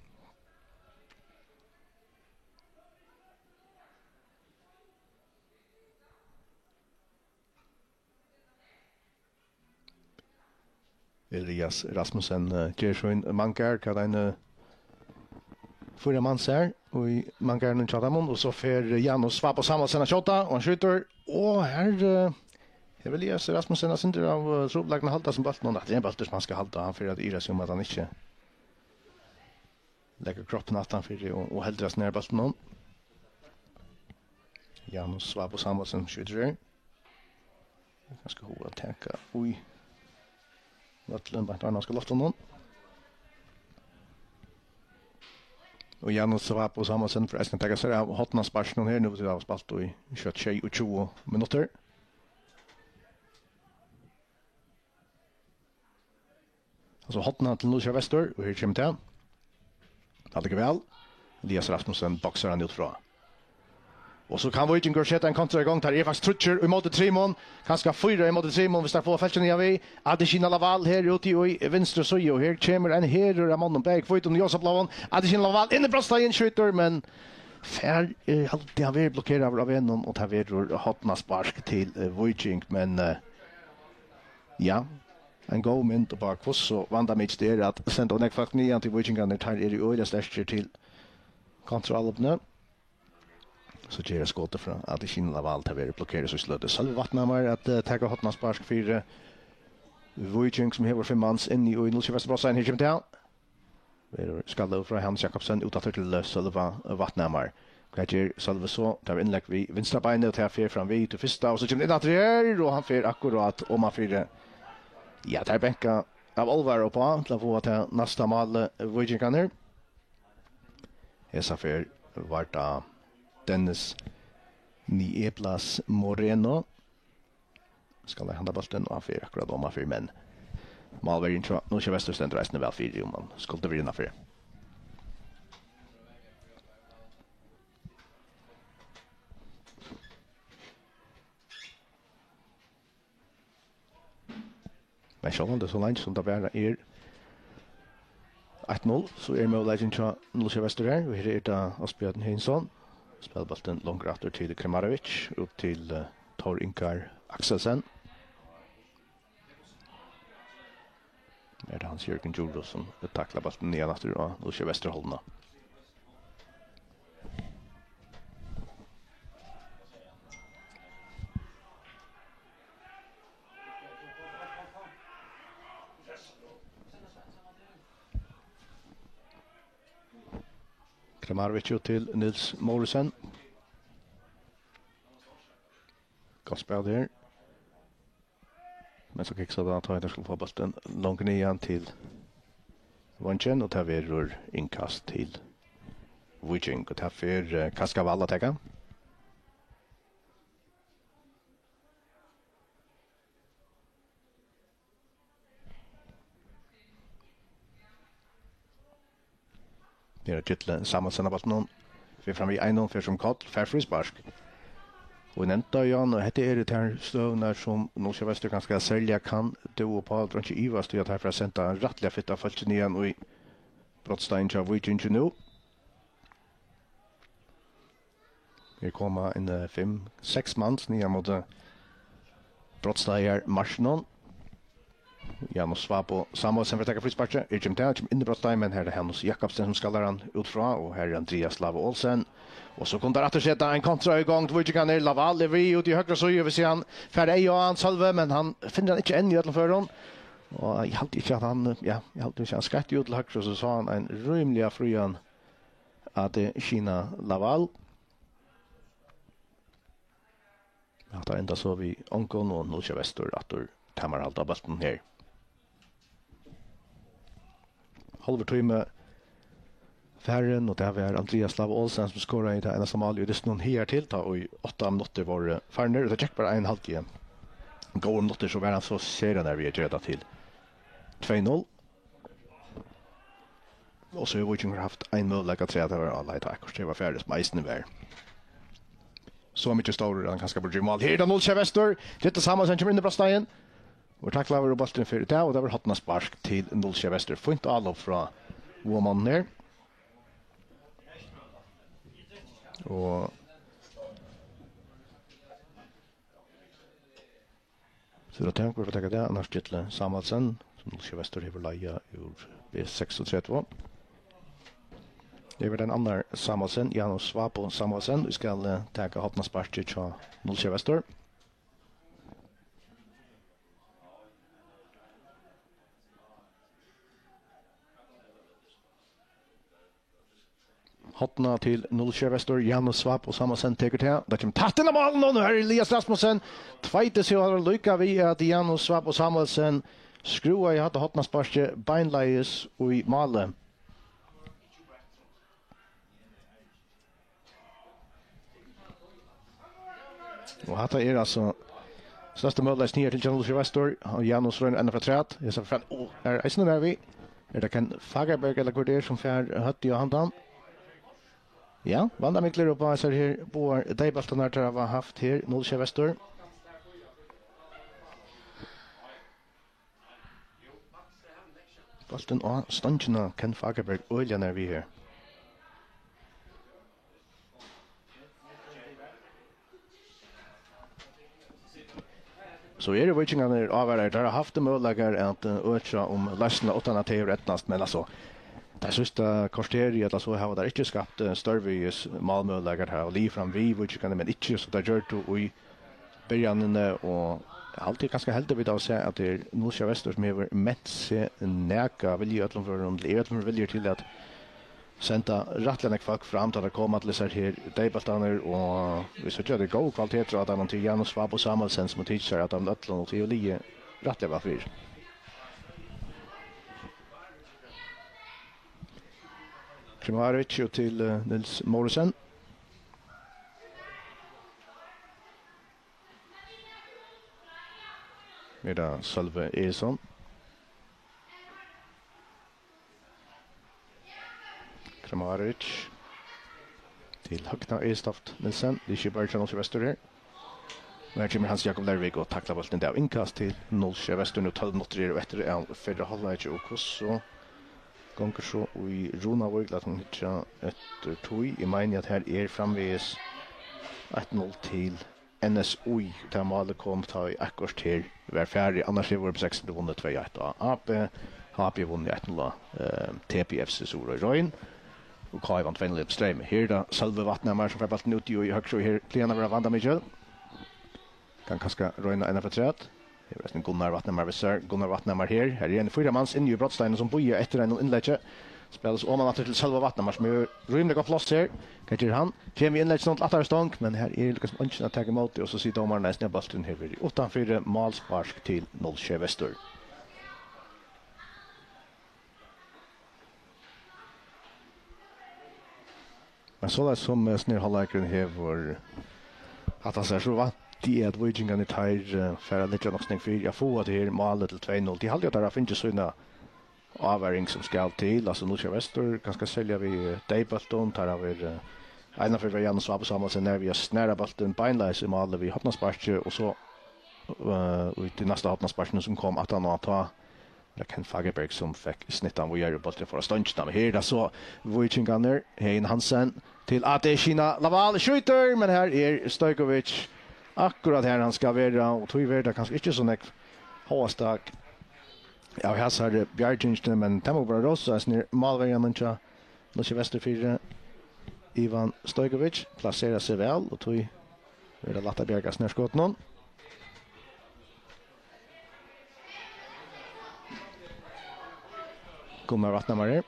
Elias Rasmussen, eh, ger sín mangar, hvat ein, eh, fýra mans her, og í mangarnum hjá teimum, og so fer Janus Svabo Samuelsen at skjóta, og hann skjýtur, og her, eh, hevur Elias Rasmussen eitt sindur av, eh, trupulleikum at halda sum bóltin, og tað er ein bóltur sum hann skal halda, hann fer at ivra seg um, at hann ikki leggur kroppin aftan fyri og, og heldur at snara bóltinum. Janus Svabo Samuelsen skjýtur her. Kanska hug at taka í vøllin, beint áðrenn hann skal lofta honum. Og Janus Svabo Samuelsen fer eisini at taka sær av hornasparkinum her, nú vit hava spælt í skjótt sjeyogtjúgu minuttir. Altso, hornið til Nólsoyar Vestur, og her kemur tað. Tað liggur væl. Elias Rasmussen boksar hann út frá. Og so kann Víkingur seta ein kontra í gongd. Her er faktiskt tríggir ímóti trimum. Kanska fýra ímóti trimum, viss teir fáa fólkini niðan við. Adesina Lawal her úti í vinstru síðu. Og her kemur ein herur av monnum, bæði hvítum og ljósabláum. Adesina Lawal inn í brotsteigin, skjýtur, men fær, eh, haldi hann verður blokkeraður av vegnum, og tað verður hornaspark til, eh, Víking. Men, eh, ja, ein góð mynd upp á, hvussu vandamikið tað er at senda ov nógv fólk niðan, tí Víkingarnir, teir eru øgiliga sterkir til kontraálopini. So ger skotið frá Adesina Lawal, tað verður blokkerað, so sløtur Sølvi Vatnhamar at, eh, taka hornaspark fyri, eh, Víking, sum hevur fimm mans inni í Nólsoyar Vestur brotsteigin. Her kemur tað. Verður skallaður frá Hans Jakobsen, út aftur til, eh, Sølva Vatnhamar. Hvat ger Sølvi so? Tað var innlegg við vinstra beini, og tað fer fram við til fyrsta, og so kemur inn aftur her, og hann fer akkurát oman fyri. Ja, tað er banka av álvara uppá til at fáa tað næsta málið, eh, Víkingarnir. Hesa ferð var tað Dennis Nieblas Moreno. Skal hann handa bóltin, og hann fer akkurát oman fyri, men málverjin hjá Nólsoyar Vestur stendur eisini væl fyri, um hann skuldi verið innanfyri. Men sjálvandi, so leingi sum tað bara er eitt null, so er møguleikin hjá Nólsoyar Vestur her. Og her er tað Ásbjørn Heinzson. Spælir bóltin longur aftur til Kremarovic, út til, eh, Tór Ingar Akselsen. Er tað Hans Jørgen Djurhuus, sum taklar bóltin niðan aftur á Nólsoyar Vestur hálvuna. Kremarovic út til Niels Mortensen. Gott spæl her. Men so kiksa tað, tá teir skulu fáa bóltin longur niðan til vongin, og tað verður innkast til Víking, og tað fer, eh, Kaskavalla taka. Her er Gitli Samuelsen av bóltinum. Fer fram við einum, fer sum koll, fær fríspark. Og nevnda, Jan, og hetta eru tær støðurnar, sum Nólsoyar Vestur kanska serliga kann dúgva uppá. Tað er ikki ivast í, at teir fara at senda rættiliga fitt av fólki niðan í brotstein hjá Víkingi nú. Her koma ein, eh, fimm, seks mans niðan móti brotstaðarmarskinum. Janus Svabo Samuelsen fer at taka frísparkið. Her kemur tað, kemur inn í brotstein, men her er Hanus Jakobsen, sum skallar hann út frá, og her er Andreas Lava Olsen. Og so kunnu teir aftur seta ein kontra í gongd. Víkingarnir, Laval er við út í høgra síðu, vit síggja hann fær eyga á hann, Sølvi, men hann finnur hann ikki enn í øllum førum. Og eg haldi ikki, at hann, ja, eg haldi ikki, hann skeitti út til høgru, so sá hann ein rímiliga frían Adesina Laval. Hatta endar so við ongum, og Nólsoyar Vestur aftur tamarhald á bóltinum her. Hálvur tími farin, og tað var Andreas Lava Olsen, sum skoraði tað einasta málið í dystinum higartil, tá ið átta minuttir vóru farnir, og tað gekk bara ein hálvtíð. Góðar minuttir, so var hann so sera nær við at gera tað til tvey null. Og so hevur Víkingur havt ein møguleika afturat, tað var á leið til Akureyri, tað var farið, sum eisini var so mikið stórur, at hann kanska burdi givið mál. Her er tað Nólsoyar Vestur. Gitli Samuelsen kemur inn í brotstein og taklaður, og bólturin fer út av, og tað var hornaspark til Nólsoyar Vestur. Fínt álop frá Uoman her. Og so er tað Tjónkur, fær taka tað, Anders Gitli Samuelsen, sum Nólsoyar Vestur hevur leiðað úr B seksogtretivu. Yvir til ein annan Samuelsen, Janus Svabo Samuelsen, ið skal, eh, taka hornasparkið hjá Nólsoyar Vestur. Horna til Nólsoyar Vestur, Janus Svabo Samuelsen tekur tað. Tað kemur tætt inn á málið, og nú er Elias Rasmussen. Tveitir seg og hann líka við, at Janus Svabo Samuelsen skrúvar í hatta hornasparkið beinleiðis í málið. Og hatta er altso størsta møguleiki niðan til Janus Vestur. Og Janus roynir enn afturat. Eg sá fram, og er eisini nær við. Er tað Ken Fagerberg, ella hvør tað er, sum fær høvdið á handan? Ja, Vandamiklir upp á hesar her báðar deyðbóltarnar, teir hava havt her, Nólsoyar Vestur. Bóltin á stongina, Ken Fagerberg øgiliga nær við her. So eru Víkingarnir ávarar, teir hava havt møguleikar at, eh, økja um loysnina uttan at tað hevur eydnast, men altso, tað síðsta korterið, ella so, hava teir ikki skapt, eh, stórvegis málmøguleikar, teir hava ligið fram við Víkingarnir, men ikki sum teir gjørdu í byrjanini, og eg haldi kanska heldur vit hava sæð, at tað er Nólsoyar Vestur, sum hevur ment seg nakað vilja í øllum førum, er í øllum førum vilja til at senda rættiliga nógv fólk fram, tá teir koma til hesar her deyðbóltarnar, og vit síggja, at tað er góð kvalitet á teimum, til Janus Svabo Samuelsen, sum hevur tikið sær av teimum øllum, og tað er jo ligið rættiliga væl fyri. Kramaric og til, eh, Nils Morrison. Her er Sølvi Egilson. Kramaric. Til Høgna Egilstoft Nielsen. Tað er ikki bara hjá Nólsoy Vestur her. Og her kemur Hans Jakob Lervik og taklar bóltin. Tað er innkast til Nólsoy Vestur. Nú tólv minuttir eru eftir av fyrra hálvleiki, og hvussu gongur so í Runavík? Lat okkum hyggja eftir tí. Eg meini, at her er framvegis eitt null til N S Í, tá málið kom, tá ið eitt korter var farið, annars hevur sekstan vunnið tvey eitt á A B, H B vunnið eitt null á, eh, T B F C Suðuroy Royn, og K I vann tvey null yvir Streymi. Her er tað Sølvi Vatnhamar, sum fær bóltin út í, í høgru, og her plagar hann at vera vandamikil. Kann kanska royna eina afturat. Her er eisini Gunnar Vatnhamar við sær. Gunnar Vatnhamar her. Her er ein fýra mans inni í brotsteginum, sum bíða eftir einum innleggi. Spælir so oman aftur til Sølva Vatnhamar, sum hevur rímiliga gott pláss her. Hvat ger hann? Kemur við innlegginum til aftari stong, men her er líkasum eingin at taka ímóti, og so sigur dómarin eisini, at bólturin hevur verið uttanfyri, málspark til Nólsoy Vestur. Men soleiðis sum, eh, seinni hálvleikurin hevur hætt sær, so vænti eg, at Víkingarnir, teir, eh, fara at leggja nokk so nógv fyri at fáa tað her málið til tvey null. Eg haldi, at teir hava fingið sína ávaring, sum skal til. Altso, Nólsoy Vestur, kanska serliga við, eh, deyðbóltum, teir hava verið, eh, einaferð var Janus Svabo Samuelsen nær við at snara bóltin beinleiðis í málið við hornasparki, og so, eh, í tí næsta hornasparkinum, sum kom aftan á, tá var tað Ken Fagerberg, sum fekk snittan víðari, og bólturin fór á stongina. Men her er tað so Víkingarnir, Heðin Hansen til Adesina Lawal, skjýtur, men her er Stojkovic akkurát har hann skal vera, og tí verður tað kanska ikki so nógv hóast av hasari bjargingini, men tað má bara rósa eisini málverjanum hjá Nólsoy Vestur fyri. Ivan Stojkovic plaserar seg væl, og tí verður tað lætt at bjarga snarskotinum. Gunnar Vatnhamar.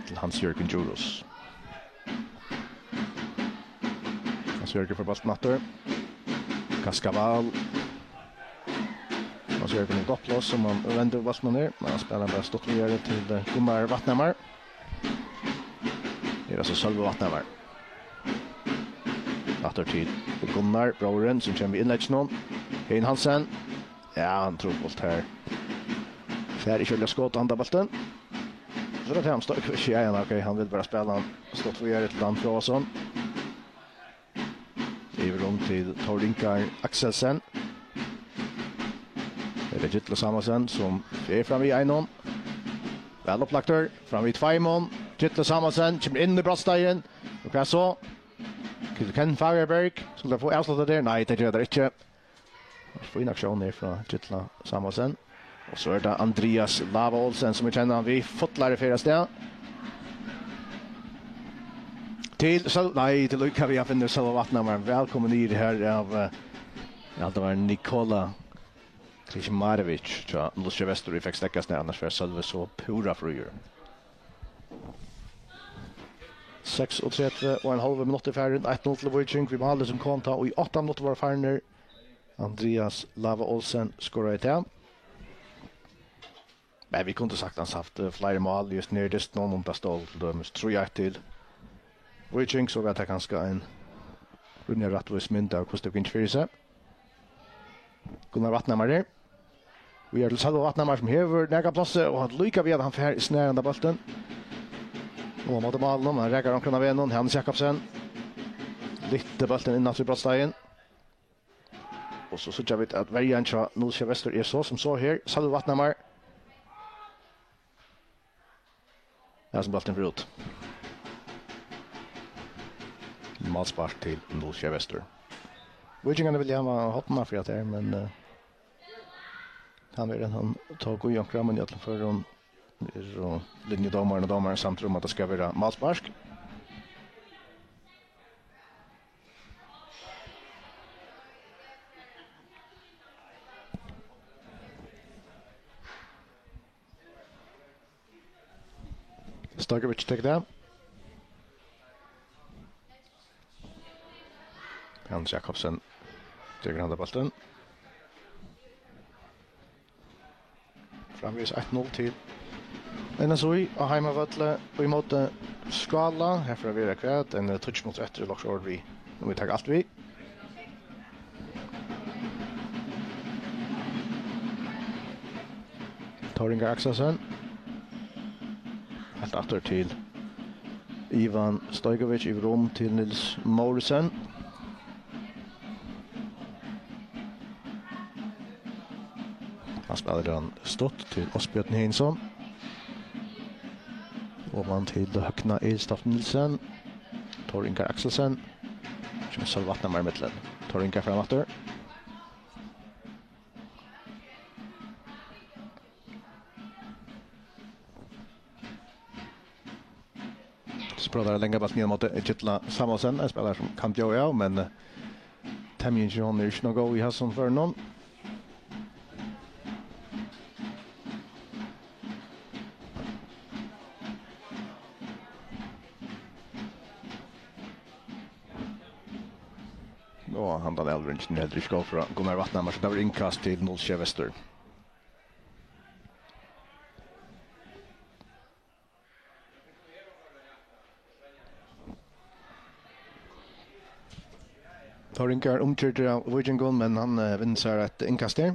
Til Hans Jørgen Djurhuus. Hans Jørgen fær bóltin aftur. Kaskaval. Hans Jørgen í gott pláss, sum hann vendir bóltin her. Men hann spælir bara stutt víðari til, eh, Gunnar Vatnhamar. Her er altso Sølvi Vatnhamar. Aftur til Gunnar, bróðurin, sum kemur við innlegginum. Heðin Hansen. Ja, hann trupult her. Fær ikki øgiliga skot á handan bóltin. So er tað hann Stojkovic. Ja, ja, ok, hann vil bara spæla hann stutt víðari til Dan Froðason. Yvir um til Tór Ingar Akselsen. Her er Gitli Samuelsen, sum fer fram við einum. Væl upplagdur, fram við tveimum. Gitli Samuelsen kemur inn í brotsteigin. Og hvat so? Til Ken Fagerberg. Skal tað fáa avslutað har? Nei, tað ger tað ikki. Fín aksjón her frá Gitla Samuelsen. Og so er tað Andrias Lava Olsen, sum vit kenna hann við, fullari ferð avstað. Til Sølv-, nei, til líka við, hann finnur Sølva Vatnhamar. Vælkomin niður her av, eh, ja, tað var Nikola Krisimarevic hjá Nólsoy Vestur, ið fekk steðgað seg, annars var Sølvi so púra fríur. Seksogtretivu og ein hálvur minuttur farin, eitt null til Víking. Við málið, sum kom tá ið átta minuttir vóru farnir. Andrias Lava Olsen skoraði tað. Men vit kundu saktans havt, eh, fleiri mál júst niðri í dystinum, um tað stóð til dømis trý eitt til Víking, so var tað kanska ein rímiliga rættvís mynd av, hvussu tað gongur fyri seg. Gunnar Vatnhamar her. Víðari til Sølva Vatnhamar, sum hevur nakað pláss, og hann líka við, at hann fær snarað bóltin. Og á móti málinum, hann rakar onkran av vegnum, Hannes Jakobsen. Lyftir bóltin inn aftur í brotsteigin. Og so síggja vit, at verjan hjá Nólsoy Vestur er so sum so her. Sølvi Vatnhamar. Ja, sum bólturin fer út. Málspark til Nólsoy Vestur. Víkingarnir vilja hava hornina fyri at her, men, eh, hann er, hann tók í onkran, men í øllum førum eru linjudómarin og dómarin samdir um, at tað skal vera málspark. Stojkovic tekur tað. Hans Jakobsen tekur handa bóltin. Framvegis eitt null til N S Í á heimavølli í móti Skála. Her fer at vera hvat, ein tíggju minuttir eftir, ella okkurt orð við, um vit taka alt við. Tór Ingar Akselsen. Heilt aftur til Ivan Stojkovic, yvir um til Nils Morrison. Hann spælir hann stutt til Ásbjørn Heinzson. Og mann til Høgna Egilsdóttir Nielsen. Tór Ingar Akselsen. Kemur Sølvi Vatnamar í millum. Tór Ingar fram aftur. Spælir langa bóltin niðan móti Gitla Samuelsen, ein spælari sum kann bjóða av, men, eh, temjingin hjá honum er ikki nóg góð í hasum førinum. Og handan avlevingin er heldur ikki góð frá Gunnar Vatnamar, so tað verður innkast til Null Sjey Vestur. Tór Ingar umgjørdur av víkingum, men hann, eh, vinnur sær eitt innkast her.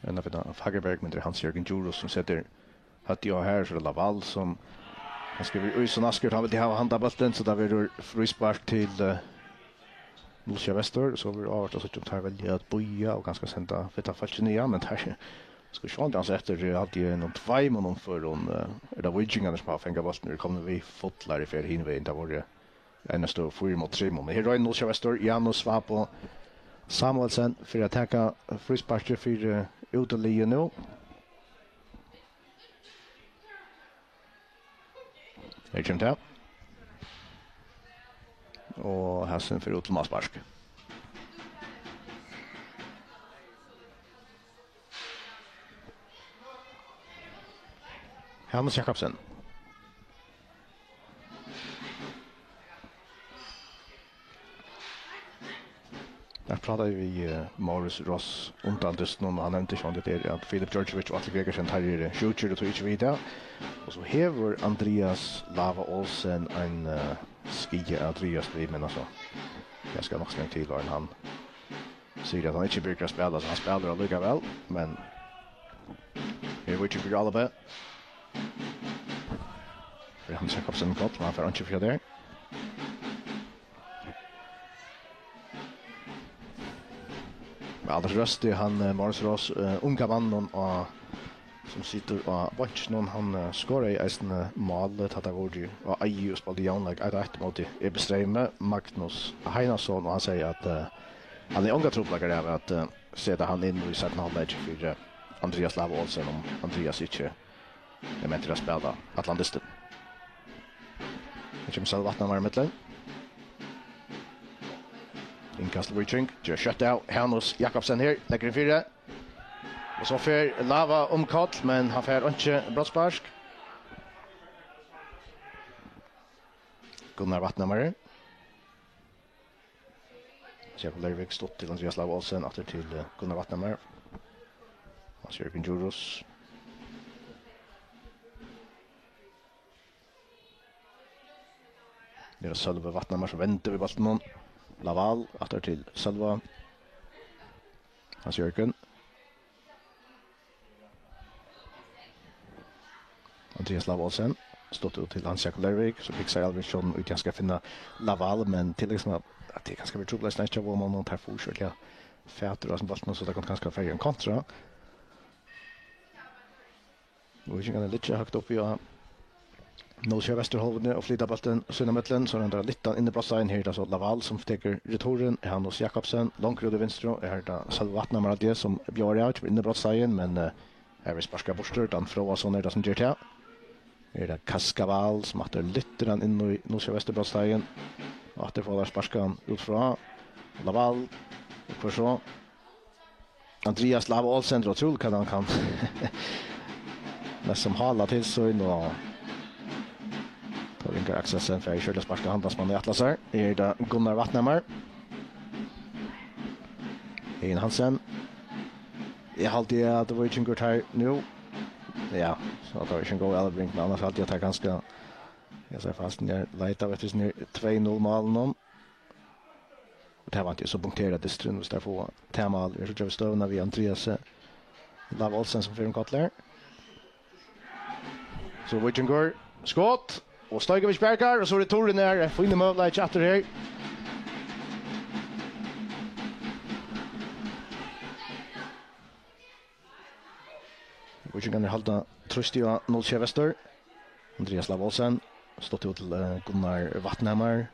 Enn at finna Fagerberg, men tað er Hans Jørgen Djurhuus sum setir høvdið á her, so er tað Laval sum, hann skrivar í so naskur, hann vildi hava handa bóltin, so tað verður fríspark til, eh, Null Sjey Vestur, so verður áhugavert at síggja um teir velja at bíða og kanska senda fitta fólkið niðan, men teir skulu sjálvandi ansa eftir, eh, haldi eg, einum tveimum umførum, eh, er tað Víkingarnir sum hava fangað bóltin, eru komnir við fullari ferð hin vegin, tað vóru N S T fýra móti trimum. Her roynir Null Sjey Vestur, Janus Svabo Samuelsen fyri at taka frísparkið fyri útiliðið nú. Her kemur tað. Og hasin fer út til málspark. Hannes Jakobsen. Eg prátaði við, eh, Marius Ross undan dystinum, og hann nevndi sjálvandi tað, at Filip Djordjevic og Atli Gregersen, teir eru sjúkir og toga ikki við í dag. Og so hevur Andrias Lava Olsen ein, eh, skaða at dragast við, men altso, tað skal nokk so leingi til, áðrenn hann sigur, at hann ikki brúkar at spæla, so hann spælir allíkavæl, men her er Víkingur í álopið. Fyri Hans Jakobsen, gott, men hann fær einki fyri tað. Men Anders Røsti, hann, eh, Morris Ross, eh, unga mannin á, sum situr á beinkinum, hann, eh, skoraði eisini málið, tá tað vóru á Eiði og spældu javnleik eitt eitt móti E B Streymi, Magnus Heinason, og hann segði, at, eh, hann hevði ongar trupulleikar av at, eh, seta hann inn í seinna hálvleik fyri, eh, Andrias Lava Olsen, um Andrias ikki er mentur at spæla allan dystin. Her kemur Sølvi Vatnamar í millum. Innkast til Víking, ger skjótt av. Hanus Jakobsen her, leggur inn fyri. Og so fer Lava um koll, men hann fær einki brotsspark. Gunnar Vatnamar. Jakob Lervik stutt til Andrias Lava Olsen, aftur til, eh, Gunnar Vatnamar. Hans Jørgen Djurhuus. Her er Sølvi Vatnamar sum vendir við bóltinum. Laval, aftur til Sølva. Hans Jørgen. Andrias Lava Olsen, stutt út til Hans Jakob Lervik, so fiksar Alvin Sjónum út í, hann skal finna Laval, men til, liksom, at, at tað kanska verður trupult at snakka um, og teir fáa ikki ordiliga fatur á hasum bóltinum, so tað kann kanska fara í ein kontra. Og Víkingarnir liggja høgt uppi á Null Sjey Vesturhálvuni og flyta bóltin sín ímillum, so er tað ein lítlan inn í brotsteigin. Her er tað so Laval sum tekur returin, Hanus Jakobsen, longur út í vinstru, her er tað Sølvi Vatnamar, sum bjóðar av, kemur inn í brotsteigin, men, eh, her verður sparkað burtur, Dan Fróðason er tað sum ger tað. Her er tað Kaskaval sum aftur lyftir hann inn í Null Sjey Vesturbrotsteigin. Og aftur fáa teir sparkað hann út frá. Laval. Uppur so. Andrias Lava Olsen, tað er ótrúligt, hvat hann kann. Næstan hala til sín, og Tór Ingar Akselsen fær ikki ordiliga sparkað handan, sum hann ætlaði sær. Er tað Gunnar Vatnhamar? Egin Hansen. Eg haldi, at Víkingur teir nú. Ja, so tað var ikki ein góð avlevering, men annars haldi eg, at teir kanska, eg sigi fast, teir leita eftir sínum tvey null málinum. Og tað vænti eg so punkterar dysturin, viss teir fáa tað mál. Vit síggja við støðuna við Andriasi Lava Olsen, sum fer um koll her. So Víkingur, skot, og Stojkovic bjargar, og so er tað Turin her, ein fínur møguleiki aftur her. Víkingarnir halda trýstið á null sjey Vestur. Andrias Lava Olsen, stutt út til, eh, Gunnar Vatnhamar.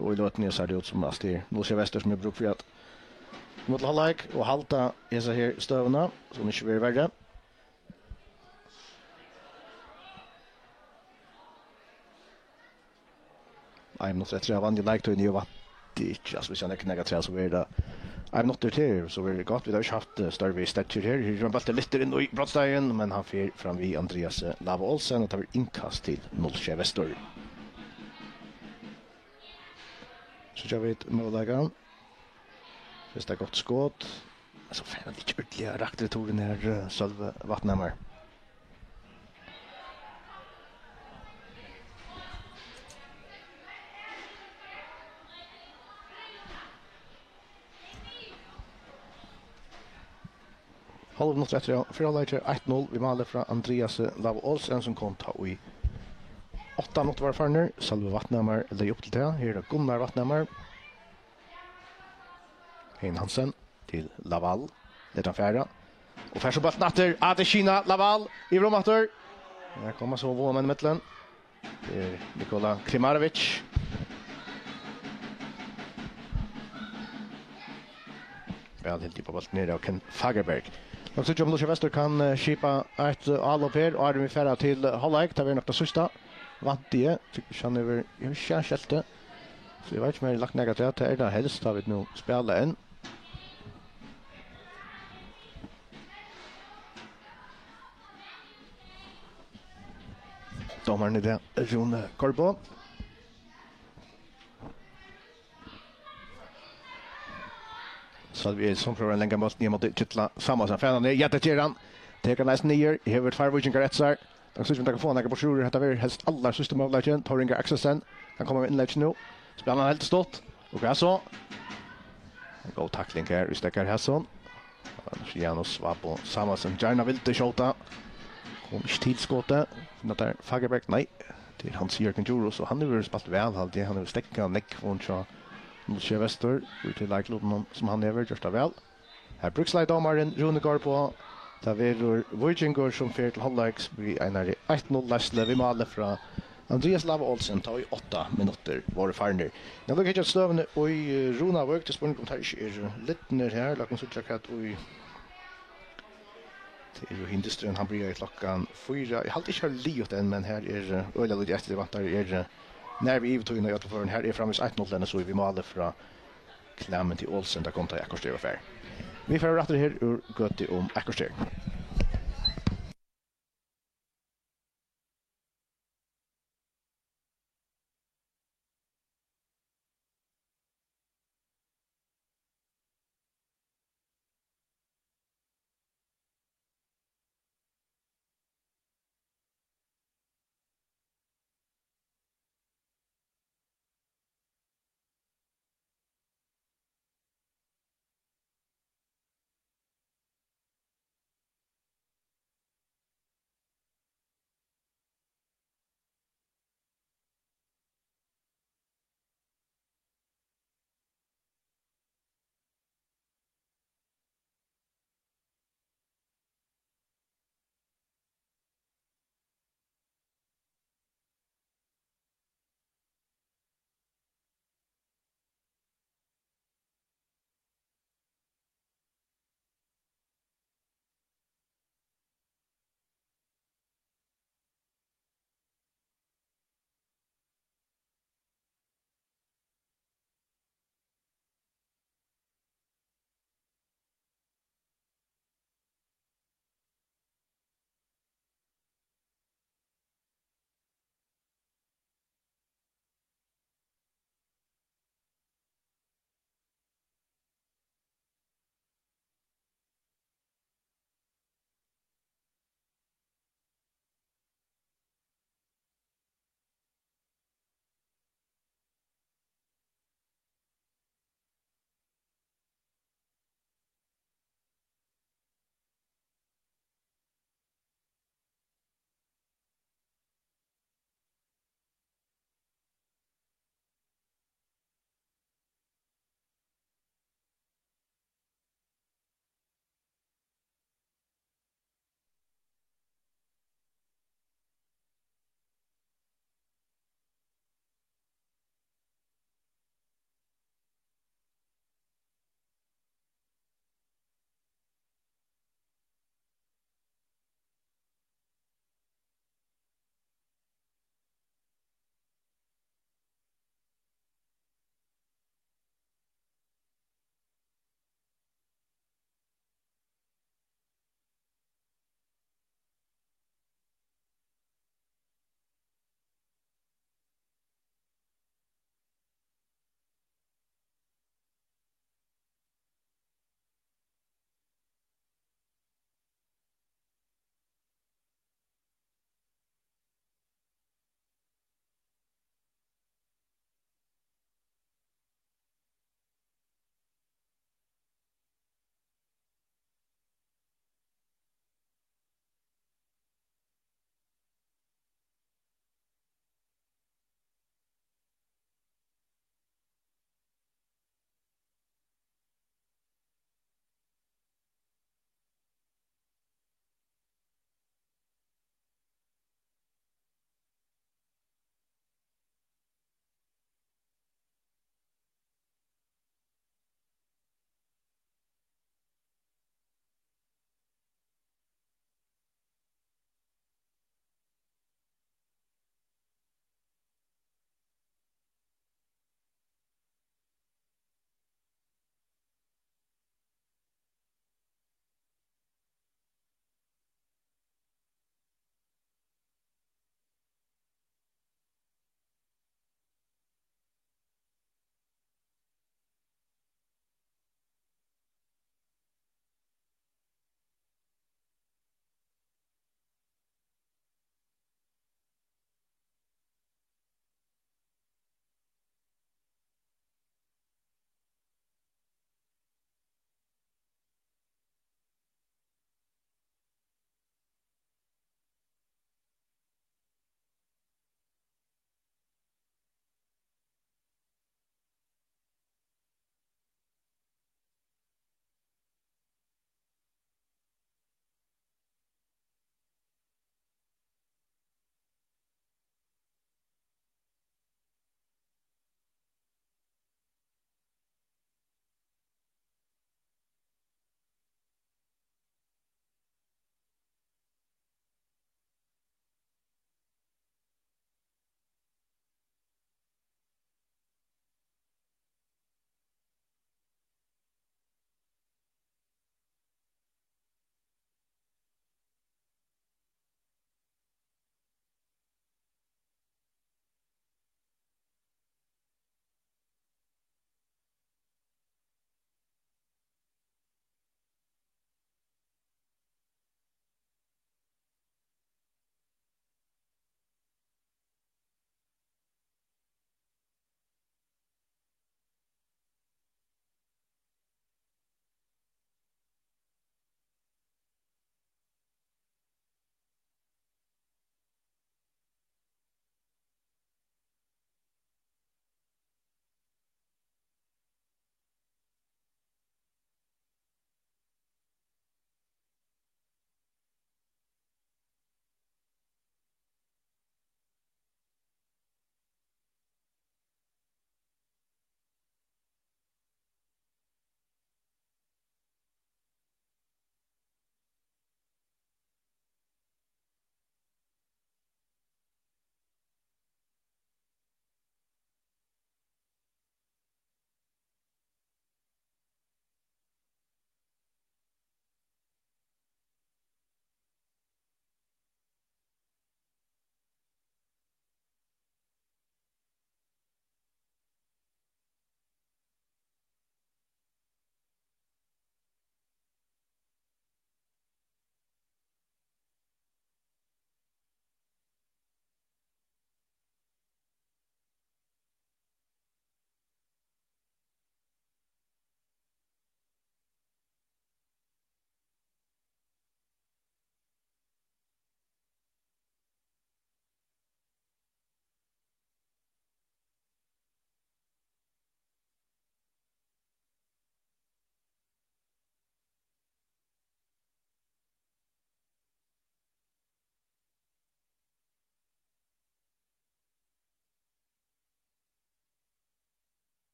Og í løtuni sær tað út sum, at tað er null sjey Vestur, sum hevur brúk fyri at koma til hálvleik og halda hesa her støðuna, sum ikki verður verri. Ein minuttur eftir av vanligu leiktíðini, eg vænti ikki, altso, viss hann leggur nakað afturat, so verður tað ein minuttur til, so verður tað gott. Vit hava ikki havt, eh, størri steðgir her. Her kemur bólturin lyftur inn í brotsteigin, men hann fer fram við Andriasi Lava Olsen, og tað verður innkast til null sjey Vestur. Síggja vit møguleikan. Fyrsta gott skot. Men so fær hann ikki ordiliga rakt returin her, eh, Sølvi Vatnhamar. Hálv minuttur eftir, ja. Fyrra hálvleiki, eitt null við máli frá Andriasi Lava Olsen, sum kom tá í átta minuttir vóru farnir. Sølvi Vatnhamar legði upp til tað. Her er Gunnar Vatnhamar. Egin Hansen til Laval. Letur hann fara. Og fær so bóltin aftur. Adesina Laval yvir um aftur. Her koma so vágamenn ímillum. Tað er Nikola Klimarevic. Væl hildið upp á bóltin her av Ken Fagerberg. Nú síggja vit um Lúcia Vestur kann, eh, skipa eitt, eh, álop her, áðrenn vit fara til, eh, hálvleik. Tað verður nokk tað síðsta. Vænti eg. Tykkist hann hevur, eg havi ikki sæð skeltið. So eg veit ikki, um eg havi lagt nakað afturat. Tað er tað helst, tá vit nú spæla enn. Dómarin í dag, Rúni Korbo. Sølvi Eriksson prøvar at leggja bóltin í móti Kitla Samuelsen. Fær hann niður? Ja, tað ger hann. Tekur hann eisini niður. Hevur tveir víkingar eftir sær. Tað sær út sum teir kunnu fáa nakrar burturúr. Hetta verður helst allar síðstu møguleikin. Tór Ingar Akselsen. Hann kemur við innleggi nú. Spælir hann heldur stutt. Og hvat so? Ein góð takling her, í steðgar her so. Janus Svabo Samuelsen gjarna vildi skjóta. Kom ikki til skotið. Finna tær Fagerberg, nei. Tað er Hans Jørgen Djurhuus, og hann hevur spælt væl, haldi eg. Hann hevur steðgað nógv, og hann hjá null sjey Vestur, út í leiklutinum, sum hann hevur gjørt tað væl. Her brúkslagði dómarin Rúni Korbo. Tað verður Víkingur, sum fer til hálvleiks við einari eitt null leiðslu við máli frá Andrias Lava Olsen, tá ið átta minuttir vóru farnir. Nú vit hyggja at støðuni í, eh, Runavík, tað er spurning, um teir ikki eru lidnir her. Lat okkum síggja, hvat í Tað er jú hin dysturin, hann byrjar klokkan fýra. Eg haldi ikki, hann er liðugt enn, men her er, eh, øgiliga lítið eftir. Tað vantar, er, eh, nær við yvirtíðina í øllum førum. Her er framvegis eitt null enn so við máli frá Klementi Olsen, tað kom tá ið eitt korter var farið. Vit fara aftur her úr gøtu um eitt korter.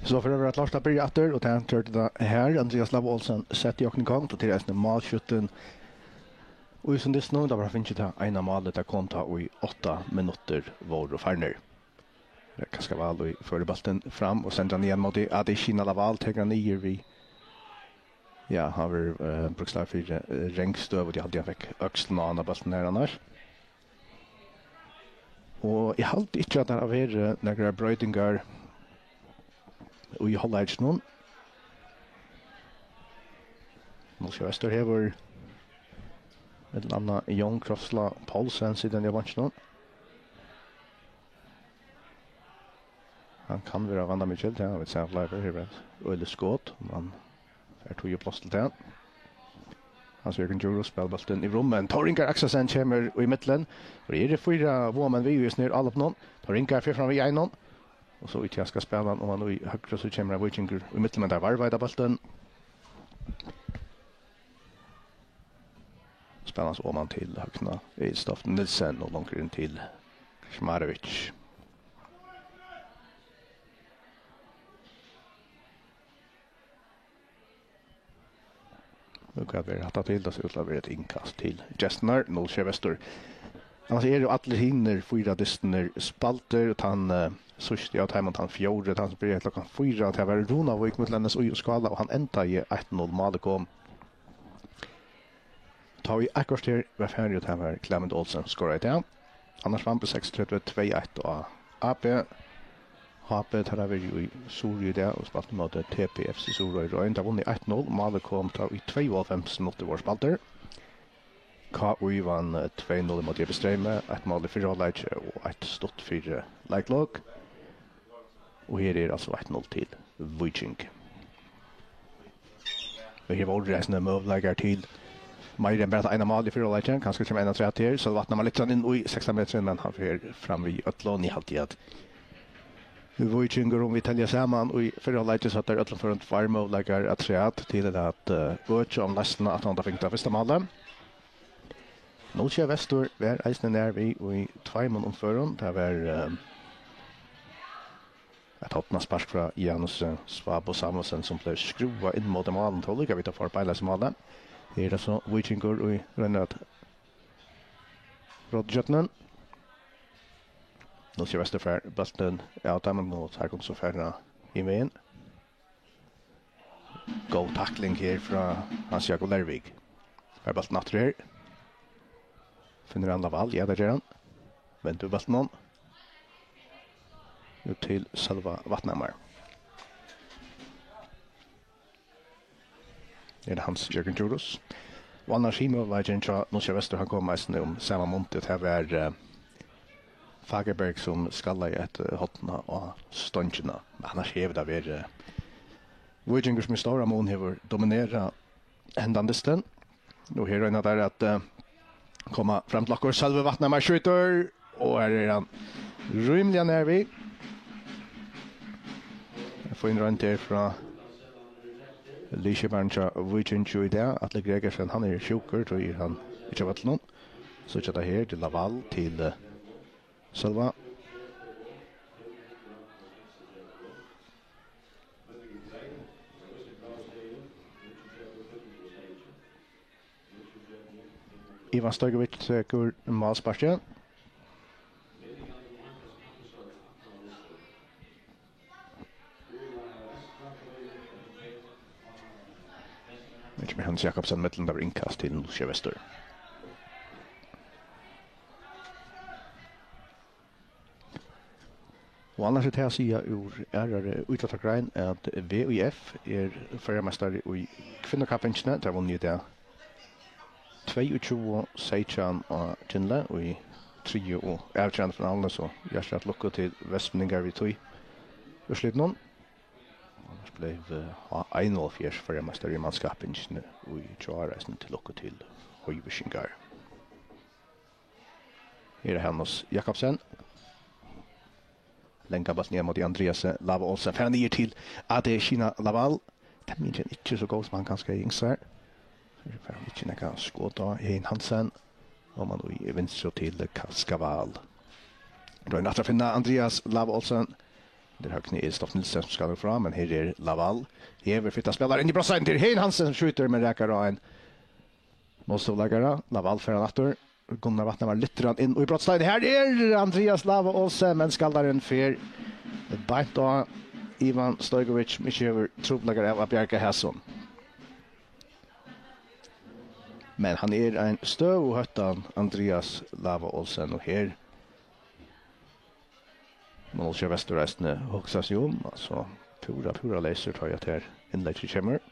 So fer at vera klárt at byrja aftur, og tað gjørdi tað her. Andreas Lava Olsen setti okkum í gongd, og til eisini málskjúttin í sum dystin, og tá var hann fingið tað eina málið, tað kom tá í átta minuttir vóru farnir. Tað er Kaskaval, ið førir bóltin fram og sendir hann niðan móti Adesina Lawal, tekur hann niður við, ja, hann verður, eh, bókstavliga fyri, eh, rangstøðu, tí eg haldi, hann fekk økslina á hana bóltin her annars. Og eg haldi ikki, at tað hava verið nakrar broytingar í hálvleikinum. Nólsoyar Vestur hevur millum annað Jón Krossla Poulsen sitjandi á beinkinum. Hann kann vera vandamikil, tað hava vit sæð fleiri ferð, hevur eitt øgiligt skot, um hann fær tíð og pláss til tað. Hans Jørgen Djurhuus spælir bóltin í rúm, men Tór Ingar Akselsen kemur í millum, og tað eru fýra vágamenn við í hesum her álopinum. Tór Ingar fer fram við einum, og so í tað skal spæla hann, og hann í høgru, so kemur ein víkingur í millum, men teir varva hetta bóltin. Spælir hann so oman til Høgna Egilstoft Nielsen og longur inn til Kmarevic. Nú, hvat verður hatta til? Tað sær út til at vera eitt innkast til gestirnar, Nólsoyar Vestur. Annars eru allir hinir fýra dystirnir spældir, og tann, eh, síðsti av teimum, tann fjórði, tann sum byrjar klokkan fýra, tað var Runavík millum N S Í og Skála, og hann endaði eitt null. Málið kom tá ið eitt korter var farið, og tað var Clement Olsen skoraði tað. Annars vann B seksogtretivu tvey eitt á A B. H B, teir hava verið í Suðuroy í dag og spælt móti T P F C Suðuroy Royn. Teir vunnu eitt null. Málið kom tá ið tveyoghálvfems minuttir vóru spældir. K Y vann, eh, tvey null móti Jeppe Streymi. Eitt mál í fyrra hálvleiki og eitt stutt fyri, eh, leiklok. Og her er altso eitt null til Víking. Og her vóru eisini møguleikar til meira enn bara tað eina málið í fyrra hálvleiki. Kanska kemur ein afturat her, so vatnar man litt inn í sekstan metrin, men hann fer fram við øllum. Eg haldi at Víkingur, um vit telja saman í fyrra hálvleiki, so høvdu teir í øllum førum tveir møguleikar afturat til at, eh, økja um leysnina, at hann fekk tað fyrsta málið. Nólsoyar Vestur var eisini nær við í tveimum umførum. Tað var, eh, eitt hornaspark frá Janus, eh, Svabo Samuelsen, sum bleiv skrúvað inn móti málinum. Tó líka við at fáa beinleiðis í málið. Her er tað so Víkingur, ið roynir at brjóta ígjøgnum. Nólsoyar Vestur fær bóltin av teimum, og teir kunnu so fara hin vegin. Góð takling her frá Hans Jakob Lervik. Fær bóltin aftur her. Finnur hann Lawal? Ja, tað ger hann. Vendir bóltin um. Út til Sølva Vatnhamar. Er tað Hans Jørgen Djurhuus? Og annars hin møguleikin hjá Nólsoyar Vestur, hann kom eisini um sama mundið, tað var, eh, Fagerberg, sum skallaði eitt, eh, horn á stongina. Men annars hevur tað verið, eh, Víkingur, sum í stóran mun hevur dominerað hendan dystin. Og her royna teir at, eh, koma fram til okkara. Sølvi Vatnhamar skjýtur, og her er hann rímiliga nær við. Fín roynd her frá liðskiparanum hjá Víkingi í dag, Atli Gregersen. Hann er sjúkur, tí er hann ikki á vøllinum. So er tað her til Lawal, til, eh, Sølva. Ivan Stojkovic tekur málsparkið. Ikki við Hans Jakobsen í millum, tað var innkast til Nólsoyar Vestur. Og annars er tað at siga úr aðrari ítróttagrein, at V Í F er føroyameistari í kvinnukappingini. Teir vunnu í dag tveyogtjúgu seytjan á Gimli í triðju og avgerandi finaluni, so hjartaliga til lukku til vestmanningar við tí úrslitinum. Annars bleiv, eh, H einoghálvfjerðs føroyameistari í mannskappingini í gjár, eisini til lukku til hoyvíkingar. Her er Hanus Jakobsen. Langa bóltin niðan móti Andreasi Lava Olsen. Fer hann niður til Adesina Lawal. Temmingin ikki so góð sum hann kanska hevði ynskt sær. Her fær hann ikki nakað skot á Egin Hansen. Og man í vinstru til Kaskaval. Roynir aftur at finna Andreas Lava Olsen. Her er Høgni Elstoft Nielsen, sum skal fram, men her er Laval. Hevur fitta spælarar inn í brotsteigin. Tað er Hein Hansen, sum skjýtur, men rakar á ein mótstøðuleikara. Laval fær hann aftur. Gunnar Vatnamar lyftir hann inn í brotsteigin. Her er Andreas Lava Olsen, men skaldarin fer beint á Ivan Stojkovic, sum ikki hevur trupulleikar av at bjarga hasum. Men hann er ein støðuhóttan, Andreas Lava Olsen, og her má Nólsoyar Vestur eisini hugsa seg um, altso púra, púra leysur, tá ið at her innleggið kemur.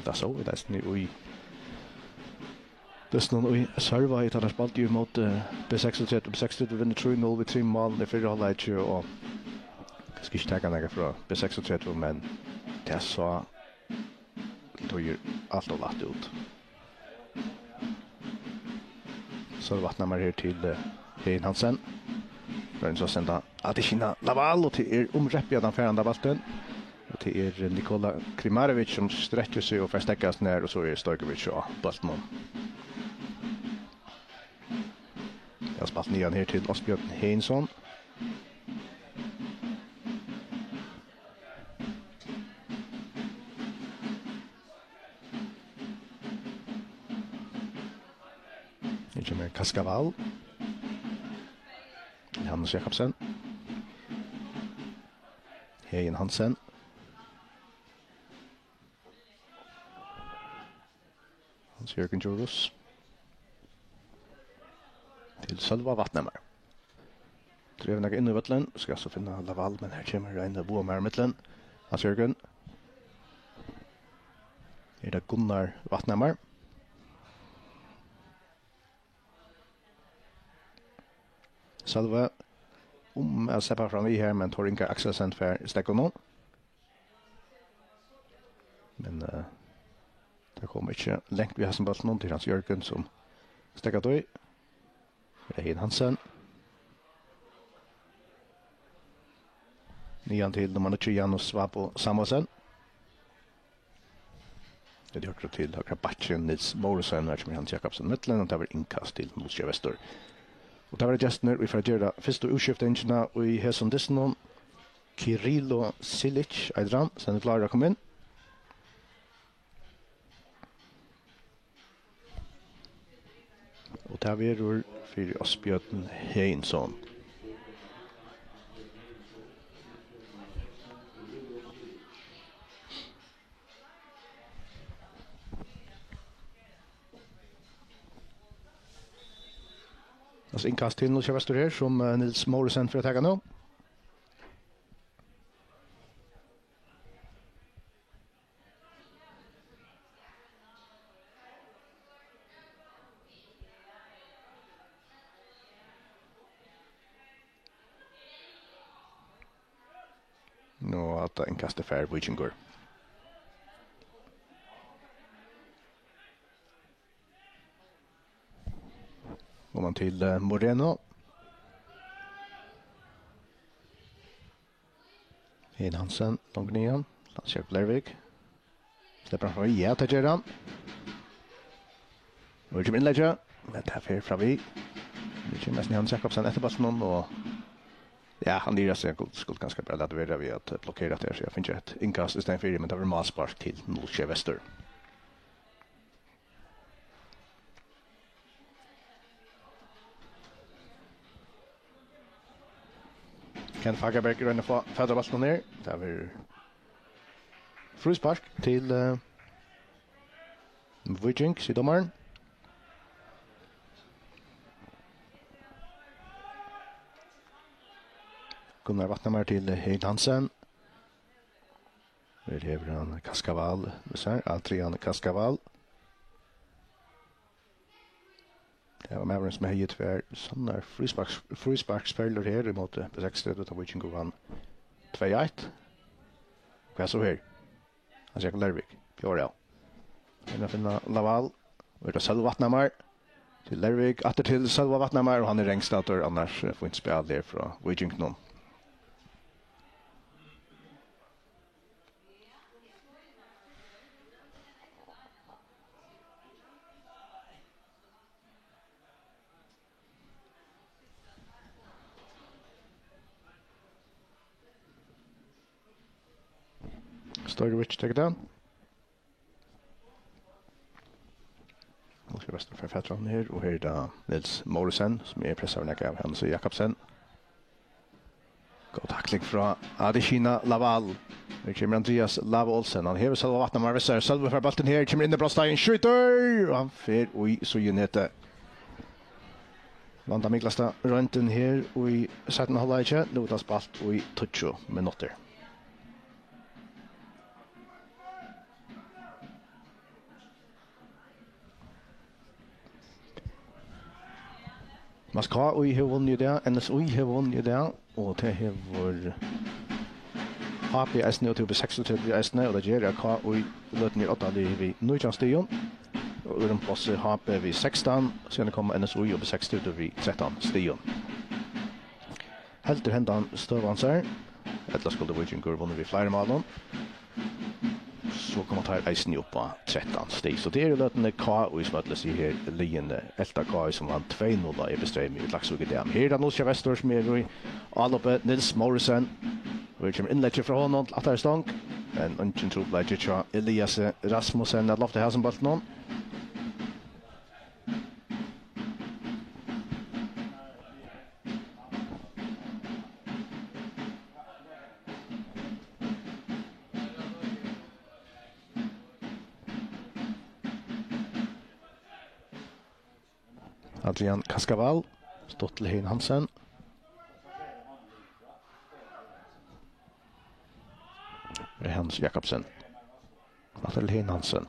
Tað sóu vit eisini í dystinum í Sørvági, tá teir spældu ímóti B seksogtretivu. B seksogtretivu vinnur trý null við trimum málum í fyrra hálvleiki, og skal ikki taka nakað frá B seksogtretivu, men tað sá til tíðir alt ov lætt út. So vatnar maður her til, eh, Hein Hansen. Roynir so at senda Adesina Laval, og tað er um reppið at hann fær handa bóltin. Og tað er Nikola Krimarevic, sum strekkir seg og fær steðgað seg nær, og so er Stojkovic á bóltinum. Eg havi spælt niðan her til Ásbjørn Heinsson. Her kemur Kaskaval. Hannes Jakobsen. Hein Hansen. Hans Jørgen Djurhuus. Til Sølva Vatnhamar. Dregur nakað inn í vøllin, skal so finna Laval, men her kemur ein Vágamaður í millum. Hans Jørgen. Er tað Gunnar Vatnhamar? Sølvi um at sleppa fram við her, men Thor Ingar Akselsen fær steðgað honum. Men, eh, tað kom ikki langt við hasum bóltinum, tað er Hans Jørgen, sum steðgar tí. Regin Hansen. Niðan til nummar níggju, Janus Svabo Samuelsen. Tað er høgra til høgra bakkin, Niels Morrison, her kemur Hans Jakobsen í millum, og tað verður innkast til Nólsoyar Vestur. Og tað verða gestirnir, ið fara at gera fyrstu útskiftingina í hesum dystinum. Kirilo Silic, eitur hann, sum er klárur at koma inn. Og tað verður fyri Ásbjørn Heinsson. Altso innkast til Nólsoyar Vestur her, sum, eh, Niels Morrison fer at taka nú. Nú, hatta innkastið fær Víkingur. Og man til, eh, Moreno. Hein Hansen, langt niðan. Hans Jakob Lervik. Sleppur hann fram? Ja, tað ger hann. Nú kemur innlegg, men tað fer fram við. Nú kemur nesten Hans Jakobsen eftir bóltinum, og ja, hann er seg, skuldi kanska bara latið vera við at blokkera tað, so eg fái eitt innkast í staðin fyri, men tað verður málspark til Nólsoyar Vestur. Kent Fagerberg roynir at fáa fatur á bóltinum her. Tað verður fríspark til, eh, Víking, sigur dómarin. Gunnar Vatnhamar til Hein Hansen. Her hevur hann Kaskaval við sær, Adrian Kaskaval. Tað var maðurin, sum hevði tvær sannar frísparks-, frísparksperlur her ímóti B seksogtretivu, tá Víkingur vann tvey eitt. Hvat so her? Hans Jakob Lervik, fjórða av. Inn at finna Laval. Og er tað Sølvi Vatnhamar. Til Lervik, aftur til Sølva Vatnhamar, og hann er rangstaddur, annars, eh, fínt spæl her frá Víkingunum. Støyrovich tekur tað. Nú skal Vestur fara fatur á hann her, og her er tað Niels Mortensen, sum er pressaður nakað av Hans Jakobsen. Góð takling frá Adesina Lawal. Her kemur Andreas Lava Olsen. Hann hevur Sølva Vatnamar við sær. Sølvi fær bóltin her, kemur inn í brotsteigin, skjýtur, og hann fer í síðunetið. Landa miklasta royndin her í seinna hálvleiki. Nú er tað spælt í tíggju minuttir. Mas K I hevur vunnið í dag, N S I hevur vunnið í dag, og tað hevur H B eisini, og tað er seksogtretivu eisini, og tað ger at K I í løtuni er oddaliðið við nítjan stigum. Og í øðrum plássi H B við sekstan, síðani koma N S I og B seksogtretivu við trettan stigum. Heldur hendan støðan sær, ella skuldi Víkingur vunnið við fleiri málum, so koma teir eisini upp á trettan stig. So tað er í løtuni K I, sum øll siga her, liðini elta K I, sum vann tvey null á Epistreymi í Klaksvík í dag. Men her er tað Nólsoyar Vestur, sum er í álopið. Niels Mortensen, og her kemur innlegg frá honum til aftari stong, men eingin trupulleiki hjá Eliasi Rasmussen at lofta hasum bóltinum. Adrian Kaskaval, stutt til Hein Hansen. Hans Jakobsen. Aftur til Hein Hansen.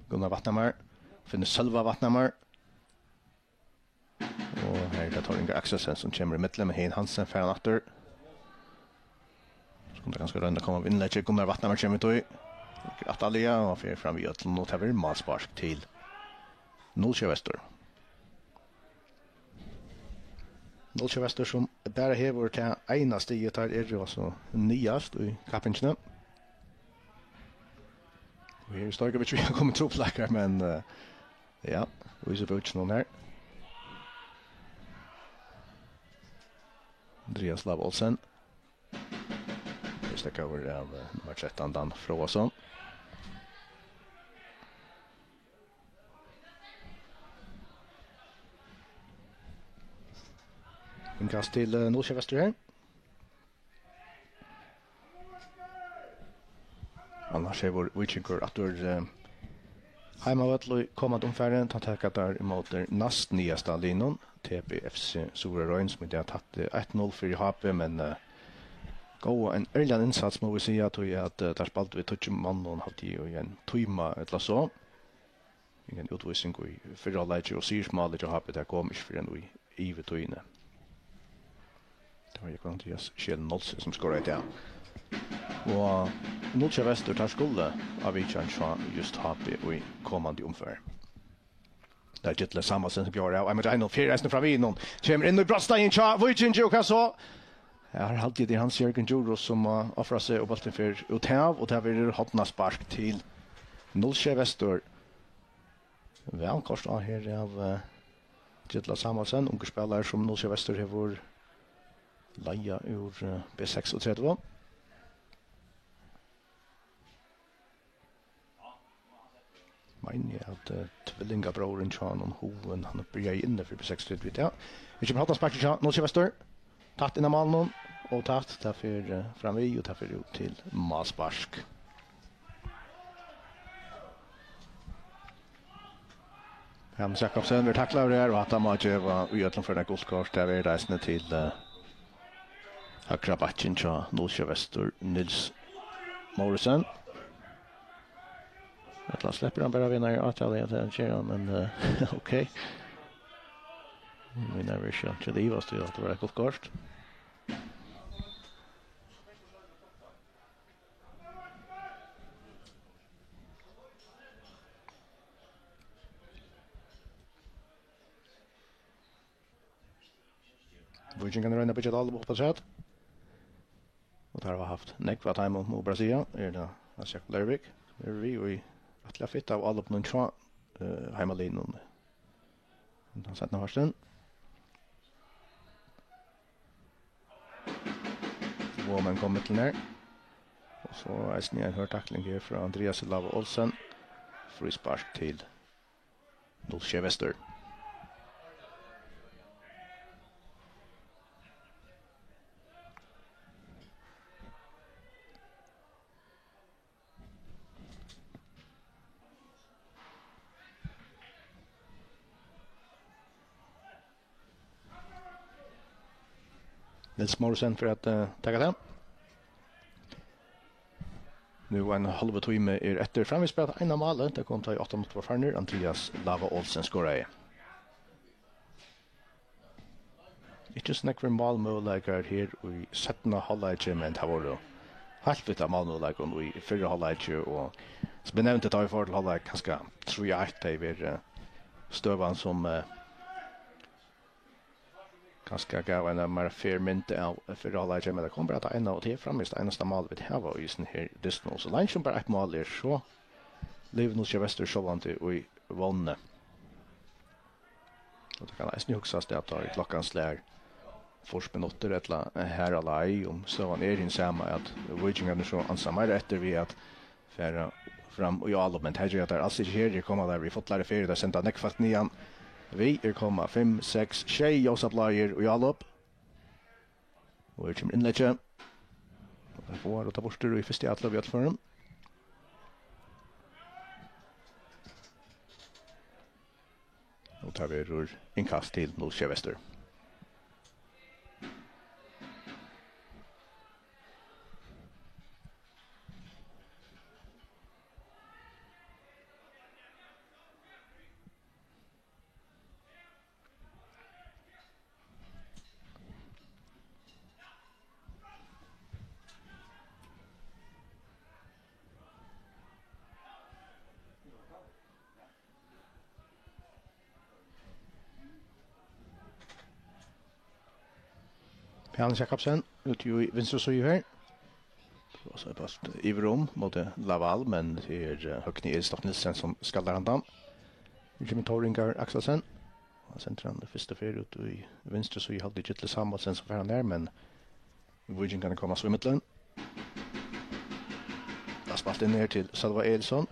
Gunnar Vatnamar. Finnur Sølva Vatnamar. Og her er tað Tór Inge Akselsen, sum kemur ímillum, men Hein Hansen fær hann aftur. Skuldi kanska royna at koma við innleggi. Gunnar Vatnamar kemur við tí. Rættaliga og fer fram við øllum, og tað verður málspark til Nólsoyar Vestur. Nólsoyar Vestur, sum bara hevur tað eina stigið, teir eru altso niðast í kappingini. Og her er Stojkovic, vit hava komið trupulleikar, men, eh, ja, vísir bókin hon her. Andreas Lava Olsen. Her steðgaður av, eh, nummar trettan, Dan Fróðason. Innkast til, eh, Nólsoyar Vestur her. Annars hevur Víkingur aftur, eh, heimavøll í komandi umfari. Tá taka teir ímóti næst niðasta liðnum, T B F C Suðuroyar, sum í dag tapti eitt null fyri H B, men, eh, góða, ein ærligan innsats, má vit siga, tí at, eh, teir spældu við tíggju monnum, haldi eg, í ein tíma ella so. Við ein útvísing í fyrra hálvleiki, og sigursmálið hjá H B, tað kom ikki fyrr enn í yvirtíðini. Tað var Jógvan Andreas Scheel Nolsøe, sum skoraði í dag. Og Nólsoyar Vestur, teir skulu á vitjan hjá júst H B í komandi umfar. Tað er Gitli Samuelsen, sum gevur av. Einar Einum fer eisini fram við honum. Kemur inn í brotsteigin hjá Víkingi, og hvat so? Her haldi eg, tað er Hans Jørgen Djurhuus, sum má ofra seg, og bólturin fer út av, og tað verður hornaspark til Nólsoyar Vestur. Væl koyrt á her av, eh, Gitla Samuelsen, ungur spælari sum Nólsoyar Vestur hevur leigað úr, eh, B seksogtretivu. Meini eg at, eh, tvillingabróðurin hjá honum, Hugin, hann byrjaði inni fyri B seksogtretivu í dag. Her kemur hornaspark hjá Nólsoyar Vestur. Tætt inn á málinum, og tætt, tað fer, eh, fram við, og tað fer út til málspark. Hans Jakobsen verður taklaður her, og hatta má geva í øllum førum eitt gult kort. Tað verður eisini til, eh, høgra bakkin hjá Nólsoyar Vestur, Niels Mortensen. Ella sleppur hann bara við nær avtalu, ja, tað ger hann, men, eh, ok. Mínar vil ikki til ivast, at tað var eitt gult kort. Víkingarnir royna at byggja eitt álop upp afturat. Og teir hava havt nógv av teimum, má bara siga. Er tað Hans Jakob Leirvík? Er við í rættiliga fitt av álopinum hjá, eh, heimaliðnum. Tann seinna partin. og menn koma millum her. Og so eisini ein hørð takling her frá Andreas Lava Olsen. Fríspark til null sjey Vestur. Niels Morsen fer at, eh, taka tað. Nú ein hálvur tími er eftir. Framvegis bara eitt mál. Tað kom tá ið átta minuttir vóru farnir. Andreas Lava Olsen skoraði. Ikki so nógvir málmøguleikar her í seinna hálvleiki, men tað vóru heilt fitt av málmøguleikum í fyrra hálvleiki, og sum eg nevndi, tá ið vit fóru til hálvleik, kanska trý eitt hevði verið, eh, støðan sum, eh, kanska gav eina meira fair mynd av fyrra hálvleiki, men tað kom bara tað eina, og tað er framvegis tað einasta mál, vit hava í hesum her dystinum. So leingi sum bara eitt mál er, so livir null sjey Vestur sjálvandi í vónini. Og tað kann eisini hugsast, at tá ið klokkan slær fýrs minuttir, ella har á leið, um støðan er hin sama, at Víkingarnir so ansa meira eftir við at fara fram í álop, men tað gera teir als ikki her. Her koma teir við fullari ferð, teir senda nógv fólk niðan. Vit eru komnir fimm, seks, sjey ljósabláir í álop. Og her kemur innleggið. Og teir fáa rotað burtur í fyrstu atløgu í øllum førum. Og tað verður innkast til null sjey Vestur. Johannes Jakobsen, úti í vinstru síðu her. Og so er bólt yvir um móti Laval, men tað er, eh, Høgni Elstoft Nielsen, sum skallar handan. Her kemur Tór Ingar Akselsen. Hann sendir hann fyrstu ferð út í vinstru síðu, haldi Gilli Samuelsen, sum fær hann har, men Víkingarnir koma so ímillum. Tað spælt inn her til Sølva Egilson.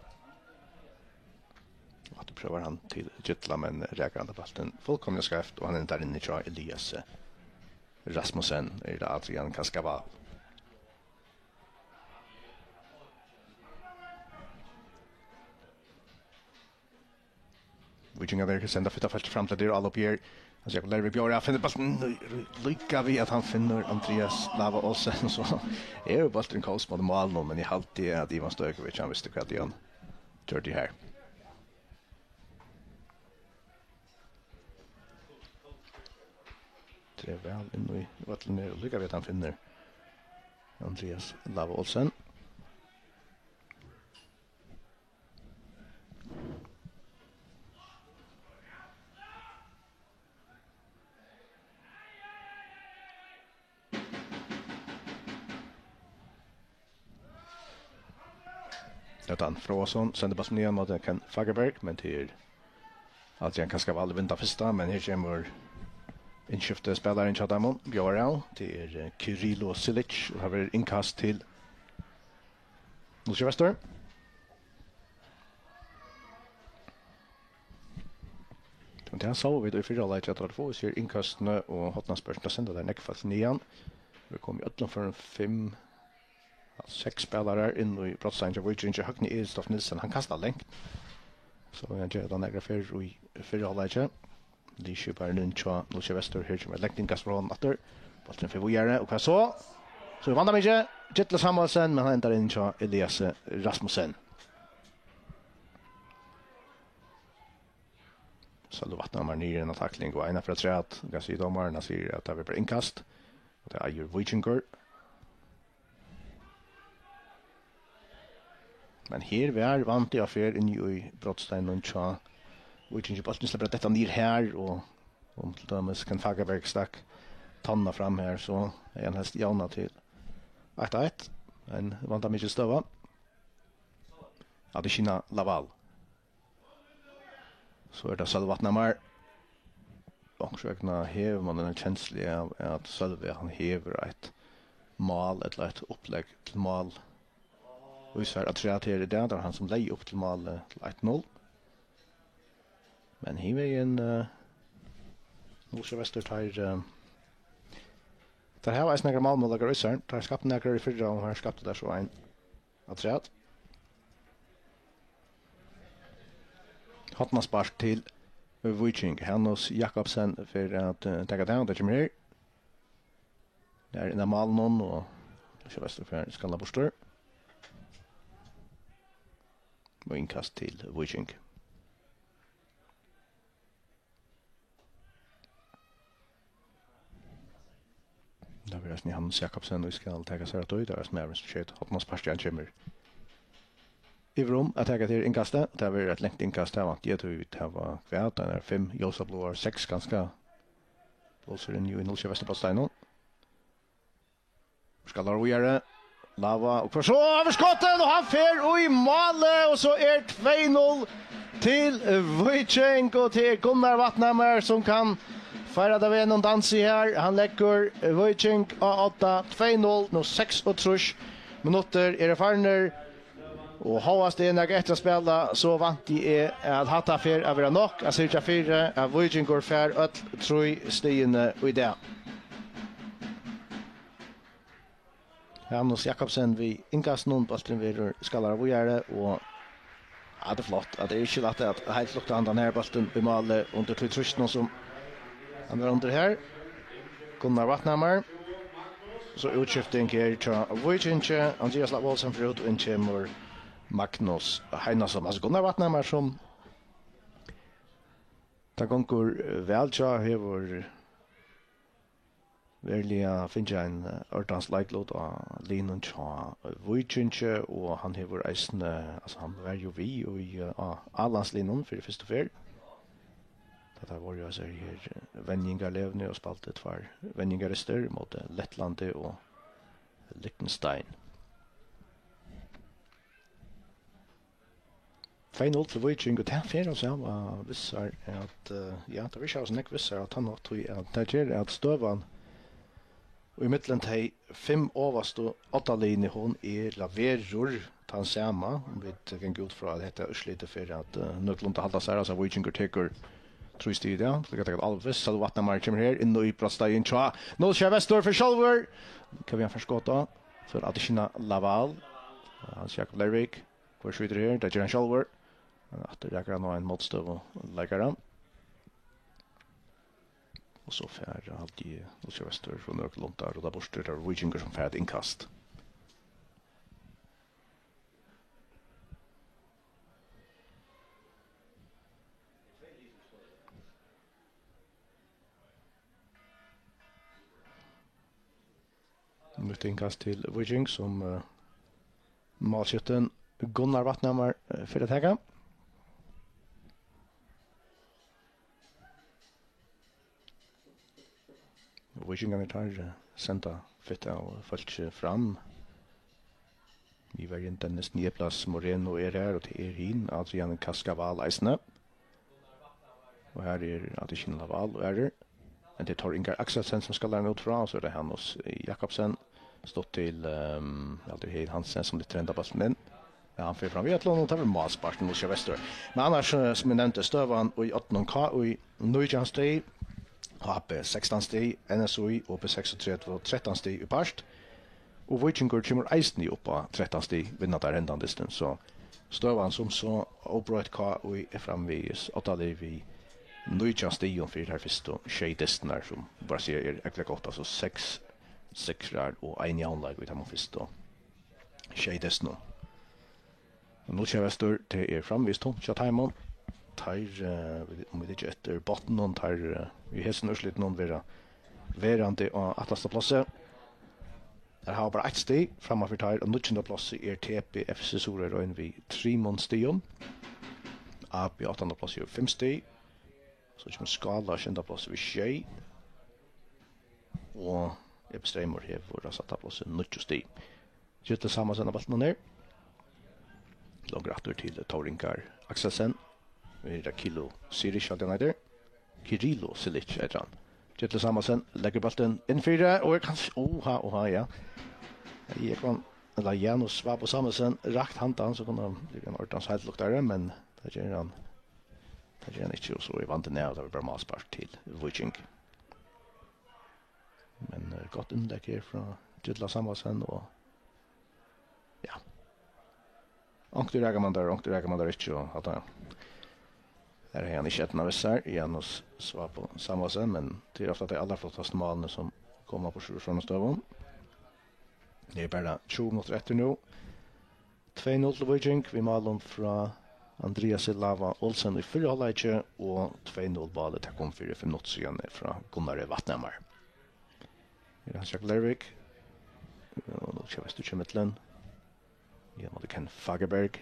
Og aftur prøvar hann til Gitla, men rakar hann bóltin fullkomiliga skeivt, og hann endar inni hjá Elias Rasmussen, er tað Adrian Kaskaval. Víkingarnir senda fitta fólk fram til dyr, Alop her. Hans Jakob Lervik bjóðar, hann finnur bóltin, lí-, líka við at hann finnur Andreas Lava Olsen, so er jo bólturin kós móti málinum, men eg haldi at Ivan Stojkovic, hann visti hvat hann gjørdi her. Drev væl inn í vøllin her, og líka við at hann finnur Andreas Lava Olsen. Nathan Froðason sendir bóltin niðan móti Ken Fagerberg, men tað er Adrian Kaskaval í vinda fyrsta, men her kemur innskifti spælarin hjá teimum, bjóðar av. Tað er, eh, Kirilo Silic, og har verður innkast til null sjey Vestur. Men tað sóu vit í fyrra leiki, at teir fáa sær innkastini og hornaspørkini, senda teir nógv fólk niðan. Vit koma í øllum førum fimm, ja, seks spælarar inn í brotsteinin hjá Víkingi. Høgni Egilstoft Nielsen, hann kastar langt. So hann ger tað nakrar ferðir í fyrra hálvleiki. Lýsir bara inn hjá null sjey Vestur. Her kemur eitt langt innkast frá honum aftur. Bólturin fer víðari, og hvat so? So er vandamikið. Gitli Samuelsen, men hann endar inn hjá Elias Rasmussen. Sølvi Vatnhamar niður í eina takling og eina afturat. Hvat sigur dómarin? Hann sigur, at tað verður bara innkast. Og tað eigur Víkingur. Men her var vandi á ferð inni í brotsteininum hjá Víkingi. Bólturin sleppur at detta niður her, og, og um til dømis Ken Fagerberg stakk tánna fram her, so hevði hann helst javnað til eitt eitt. Ein vandamikil støða. Adesina Laval. So er tað Sølvi Vatnhamar. Onkursvegna hevur mann eina kenslu av, at Sølvi, hann hevur eitt mál, ella eitt upplegg til mál. Vísar afturat her í dag, tað var hann, sum legði upp til málið til eitt null. Men hinvegin, eh, Nólsoyar Vestur, teir, eh, teir hava eisini nakrar málmøguleikar í sær. Teir skaptu nakrar í fyrra, og her skaptu teir so ein afturat. Hornaspark til Víking. Hanus Jakobsen fer at, eh, taka tað, og tað kemur her. Tað er inn á málinum, og Nólsoyar Vestur fær skallan burtur. Og innkast til Víking. Tað verður eisini Hanus Jakobsen, ið skal taka sær av tí. Tað er eisini maðurin, sum skeyt hornasparkið, hann kemur yvir um at taka til innkastið. Tað verður eitt langt innkast, tað vænti eg, tí vit hava hvat, tað er fimm ljósabláar, seks kanska. Blásur inn í Nólsoyar Vestur-brotsteiginum. Skallar víðari. Lava, og hvør so? Yvirskotið, og hann fer í málið, og so er tvey null til Víking, og tað er Gunnar Vatnhamar, sum kann fara tað við einum dansi her. Hann leggur Víking á odda, tvey null, nú seksogtrýss minuttir eru farnir, og hóast tað er nakað eftir at spæla, so vænti eg, at hatta fer at vera nokk at syrgja fyri, at Víkingur fær øll trý stigini í dag. Hanus Jakobsen við innkastinum, bólturin verður skallaður víðari, og ja, tað er flott, at tað er ikki lætt at heilt lukta handan her bóltin í málið undir tí trýstinum, sum hann er undir her. Gunnar Vatnhamar. So útskifting her hjá Víkingi. Andrias Lab Olsen fer út, og inn kemur Magnus Heinason. Altso, Gunnar Vatnhamar, sum tað gongur, eh, væl hjá, hevur veruliga fingið ein, eh, ordans leiklut á liðnum hjá, eh, Víkingi, og hann hevur eisini, altso, hann var jú við í, eh, á A-landsliðnum fyri fyrstu ferð. Tá teir vóru í hesi her, eh, venjingarleguni og spældu tveir venjingarrystir móti Letlandi og Liechtenstein. Tvey null til Víking, og tað fer av sær, eh, við sær at, eh, ja, tað virkar so nógv við sær á tann hátt, tí at tað ger at støðan í millum tey fimm ovastu oddaliðini, hon er, ella verður, tann sama, um vit ganga út frá, at hetta úrslitið fer at, eh, nøkulunda halda sær, altso, Víkingur tekur trý stig í dag, so tað kann taka alveg, so Vatnhamar kemur her inn í brotsteigin hjá Nólsoyar Vestur, fer sjálvur, hvat er hann fær skot á, so er Adesina Lawal, Hans Jakob Leirvík, hvør skjýtur her? Tað ger hann sjálvur. Men aftur rakar hann á ein mótstøðuleikara. Og so fær, haldi eg, Nólsoyar Vestur so nøkulunda ruddað burtur. Tað er Víkingur, sum fær eitt innkast. Nýtt innkast til Víking, sum, eh, málskjúttin Gunnar Vatnhamar, eh, fer at taka. Og Víkingarnir, teir, eh, senda fitt av fólki fram. Nýverjin Dennis Nieblas Moreno er her, og tað er hin, Adrian Cascaval eisini. Og her er Adesina Lawal og aðrir. Men tað er Thor Ingar Akselsen, sum skallar hann út frá, og so er tað Hanus Jakobsen. Stutt til, ehm, ja, tað er Heðin Hansen, sum lyftir henda bóltin inn. Ja, hann fer fram við øllum, og tað verður málspark til Nólsoyar Vestur. Men annars, eh, sum eg nevndi, støðan í oddinum: K Í nítjan stig, H B sekstan stig, N S Í og B seksogtretivu trettan stig í part. Og Víkingur kemur eisini upp á trettan stig, vinna teir hendan dystin. So støðan sum so óbroytt: K Í er framvegis oddaligir við nítjan stigum fyri teir fyrstu sjey dystirnar, sum bara siga er ógvuliga gott, altso seks sigrar og ein javnleik í teimum fyrstu sjey dystunum. Og Nólsoyar Vestur, tað er framvegis tungt hjá teimum. Teir, eh, um vit hyggja eftir botninum, teir, eh, í hesum úrslitinum verða verandi á aftasta plássi. Teir hava bara eitt stig framman fyri teir. Á níggjunda plássi er T B F C Suðuroy við trimum stigum. A B á áttanda plássi hevur fimm stig. So kemur Skála á sjeynda plássi við sjey. Og Ebbi Streymur hevur á sætta plássi níggju stig. Gitli Samuelsen á bóltinum her. Longur aftur til Thor Ingar Akselsen. Við Rakilo Silic, haldi eg hann eitur. Kirilo Silic eitur hann. Gilli Samuelsen leggur bóltin inn fyri, og er kanska, oha, oha, ja. Jógvan, ella Janus Svabo Samuelsen, rakt handan, so kunnu hann blivið ein ordans heilluktari, men tað ger hann, tað ger hann ikki, og so er vandin av, tað verður bara málspark til Víking. Men, eh, gott innlegg her frá Gilla Samuelsen, og ja. Onkuntíð rakar mann tær, onkuntíð rakar mann tær ikki, og hatta, har hevði hann ikki eydnað við sær, Janus Svabo Samuelsen, men tað er ofta tey allarflottastu málini, sum koma burtur úr sovorðnum støðum. Tað er bara tjúgu minuttir eftir nú. Tvey null til Víking, við málum frá Andreasi Lava Olsen í fyrra hálvleiki, og tvey null málið, tað kom fyri fimm minuttir síðan, frá Gunnari Vatnhamar. Her er Hans Jakob Lervik. Og nú kemur Vestur til midten. Ja, móti Ken Fagerberg.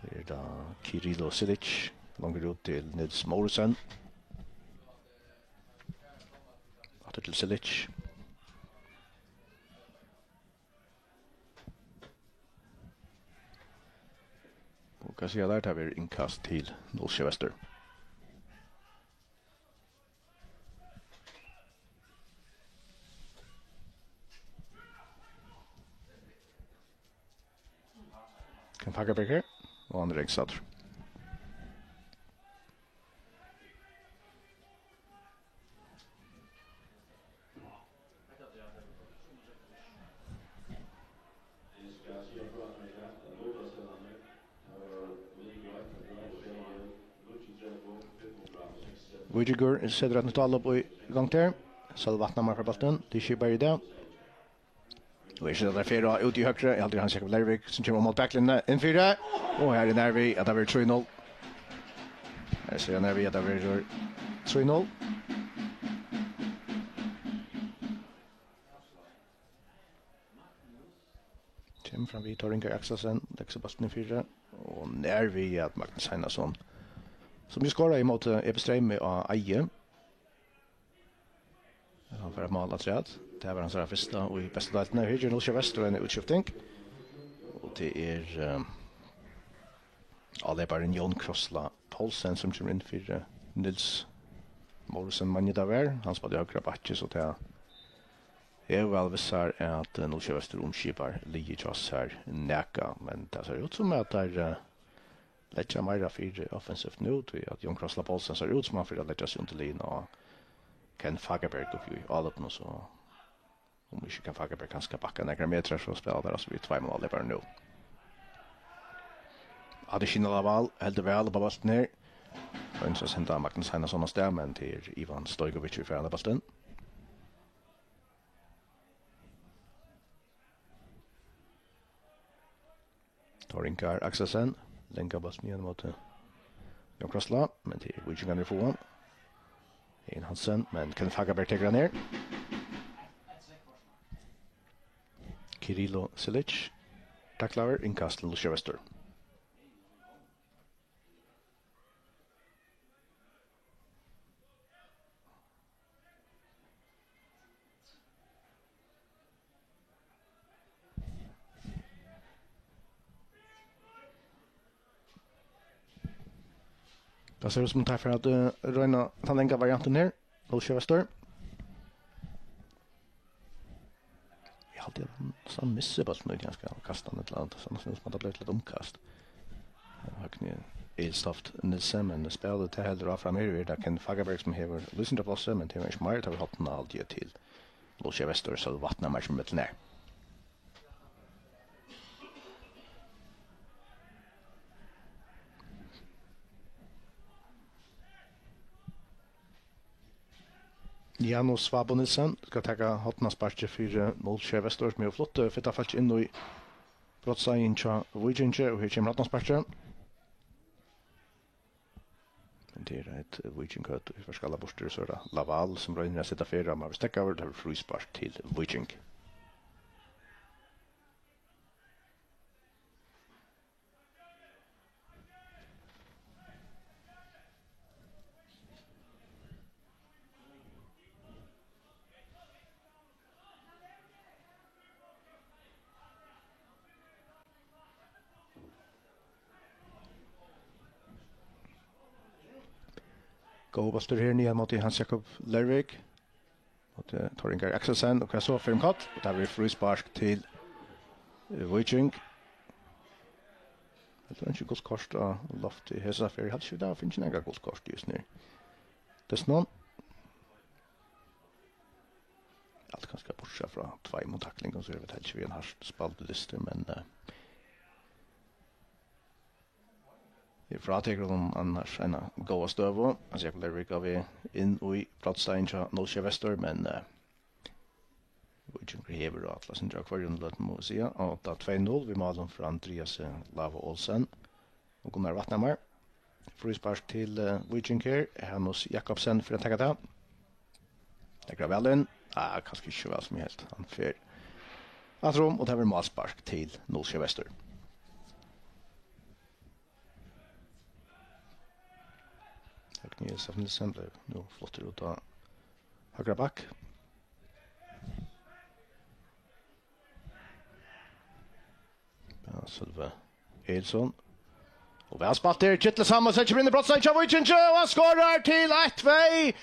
Her er tað Kirilo Silic. Langt út til Nils Morrison. Aftur til Silic. Og hvat siga teir, tað verður innkast til null sjey Vestur. Ken Fagerberg her, og hann er rangstaddur. Víkingur setir eitt nýtt álop í gongd her. Sølvi Vatnhamar fær bóltin, tey skipa í dag. Og eg sigi, at tað fer á út í høgru. Eg haldi, Hans Jakob Lervik, sum kemur móti baklinjuni, inn fyri. Og her er nær við, at tað verður trý null. Her er nær við, at tað verður trý null. Kemur fram við Tór Ingar Akselsen, leggur so bóltin inn fyri. Og nær við, at Magnus Heinason, sum jú skoraði ímóti Epi Streymi á Eiði. Hann fær eitt mál afturat. Tað var hansara fyrsta í bestu deildini. Her ger null sjey Vestur eina útskifting. Og tað er, eh, áleyparin Jón Krossla Poulsen, sum kemur inn fyri, eh, Nils Morrison, man eg tað var. Hann spældi høgra bakki, so tað hevur væl við sær, at, eh, null sjey Vestur umskipar liðið hjá sær nakað. Men tað sær út sum at teir, eh, leggja meira fyri offensivt nú, tí at Jón Krossla Poulsen sær út sum hann fer at leggja seg undir liðini á Ken Fagerberg uppi í álopinum, so um ikki Ken Fagerberg kanska bakkar nakrar metrar, so spæla teir altso við tveimum áleyparum nú. Adesina Lawal heldur væl upp á bóltin her. Roynir at senda Magnus Heinason av stað, men tað er Ivan Stojkovic við fyrrandi bóltin. Tór Ingar Akselsen, langa bóltin ígjøgnum móti Jón Krossla, men tað er víkingarnir fáa. Egin Hansen, men Kenneth Hagaberg tekur hann her. Kirilo Silic, taklaður, innkast til Lúcia Vestur. Tað sær út sum teir fara at, eh, royna tann langa variantin her. Lúcia Vestur. Eg haldi, at hann, so hann missir bóltin, og hann skal kasta hann ella annað, so hann sum at tað bleiv til eitt umkast. Høgni Ilstoft Nielsen, men spælið tað heldur áfram her, er tað Ken Fagerberg, sum hevur lýsingaplássið, men tað er ikki meir, tað er hotnið, haldi eg, til Lúcia Vestur, so vatnar meir sum millum er. Janus Svabo Nielsen skal taka hornasparkið fyri Nólsoyar Vestur, sum hevur flutt, eh, fitta fólk inn í brotseigin hjá Víkingi, og her kemur hornasparkið. Men tað er eitt Víkinghøvd, ið fær skallað burtur, so er tað Lawal, sum roynir at seta fyri, men verður steðgaður, tað verður fríspark til Víking. Góður bóltur her niðan móti Hans Jakob Lervik. Móti Tór Ingar Akselsen, og hvat so, fer um koll, og tað verður fríspark til, eh, Víking. Heldur ikki gult kort á lofti hesa ferð. Eg haldi ikki, vit hava fingið nakað gult kort júst nú. Tess nú. Alt kanska bortsett frá tveimum taklingum, so er vit helst við ein hart spældur dystur, men, eh, eg frátekur honum annars eina góða støðu. Hann sigur, Lervik á veg inn í brotstein hjá null sjey Vestur, men, eh, Víkingur hevur á alla sindur á hvørjum løtum, má eg siga. Og tá tvey null við málum frá Andreasi Lava Olsen og Gunnar Vatnhamar. Fríspark til, eh, Víking her. Hanus Jakobsen fyri at taka tað. Leggur væl inn. Ah, kanska ikki so væl sum eg helt. Hann fer afturum, og tað verður málspark til null sjey Vestur. Høgni Josef Nielsen bleiv nú fluttur út á høgra back. Ja, Sølvi Egilson. Og væl spælt her. Gitli Samuelsen kemur inn í brotstein hjá Víkingi, og hann skorar til eitt tvey.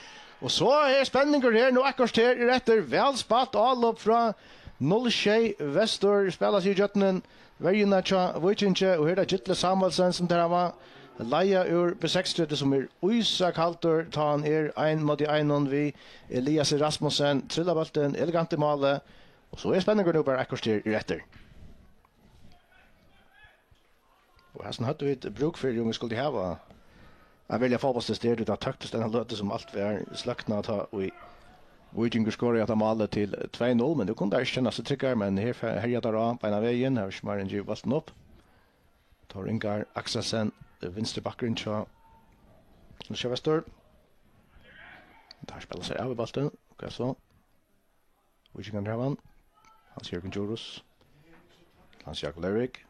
Og so er spenningur her nú, akkurát her er eftir. Væl spælt álop frá null sjey Vestur. Spæla seg ígjøgnum verjuna hjá Víkingi, og her er tað Gitli Samuelsen, sum teir hava leiðað úr B seksogtretivu, sum er ísakaldur, tá hann er ein móti einum við Elias Rasmussen. Trillar bóltin elegant í málið. Og so er spenningur nú bara eitt korter er eftir. Og hesin høvdu vit brúk fyri, um vit skuldu hava at velja fótbóltsdystir, tí tað tóktist eina løtu sum alt var sløknað, tá ið Víkingur skoraði hetta málið til tvey null, men nú kunnu teir ikki kenna seg tryggar, men her fe-, herja teir á beinan vegin, hava ikki meir enn givið bóltin upp. Tór Ingar Akselsen, vinstri bakkurin hjá, hjá Vestur. Teir spæla sær av við bóltin, hvat so? Víkingarnir hava hann. Hans Jørgen Djurhuus. Hans Jakob Lervik.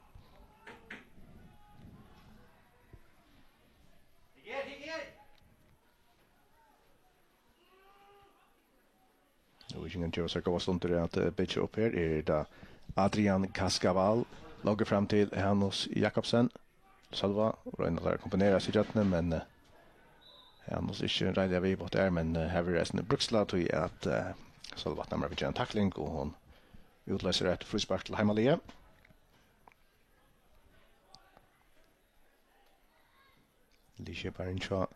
Og Víkingarnir geva sær góðar stundir at, eh, byggja upp her. Er tað Adrian Kaskaval. Longur fram til Hanus Jakobsen. Sølva, roynir at kombinera seg gjøgnum, men, eh, hann er ikki reiðiliga við á tað, men, eh, her verður eisini brúkslag, tí at, eh, Sølva Vatnhamar vil gera ein takling, og hon útloysir eitt fríspark til heimaliðið. Liðskiparin hjá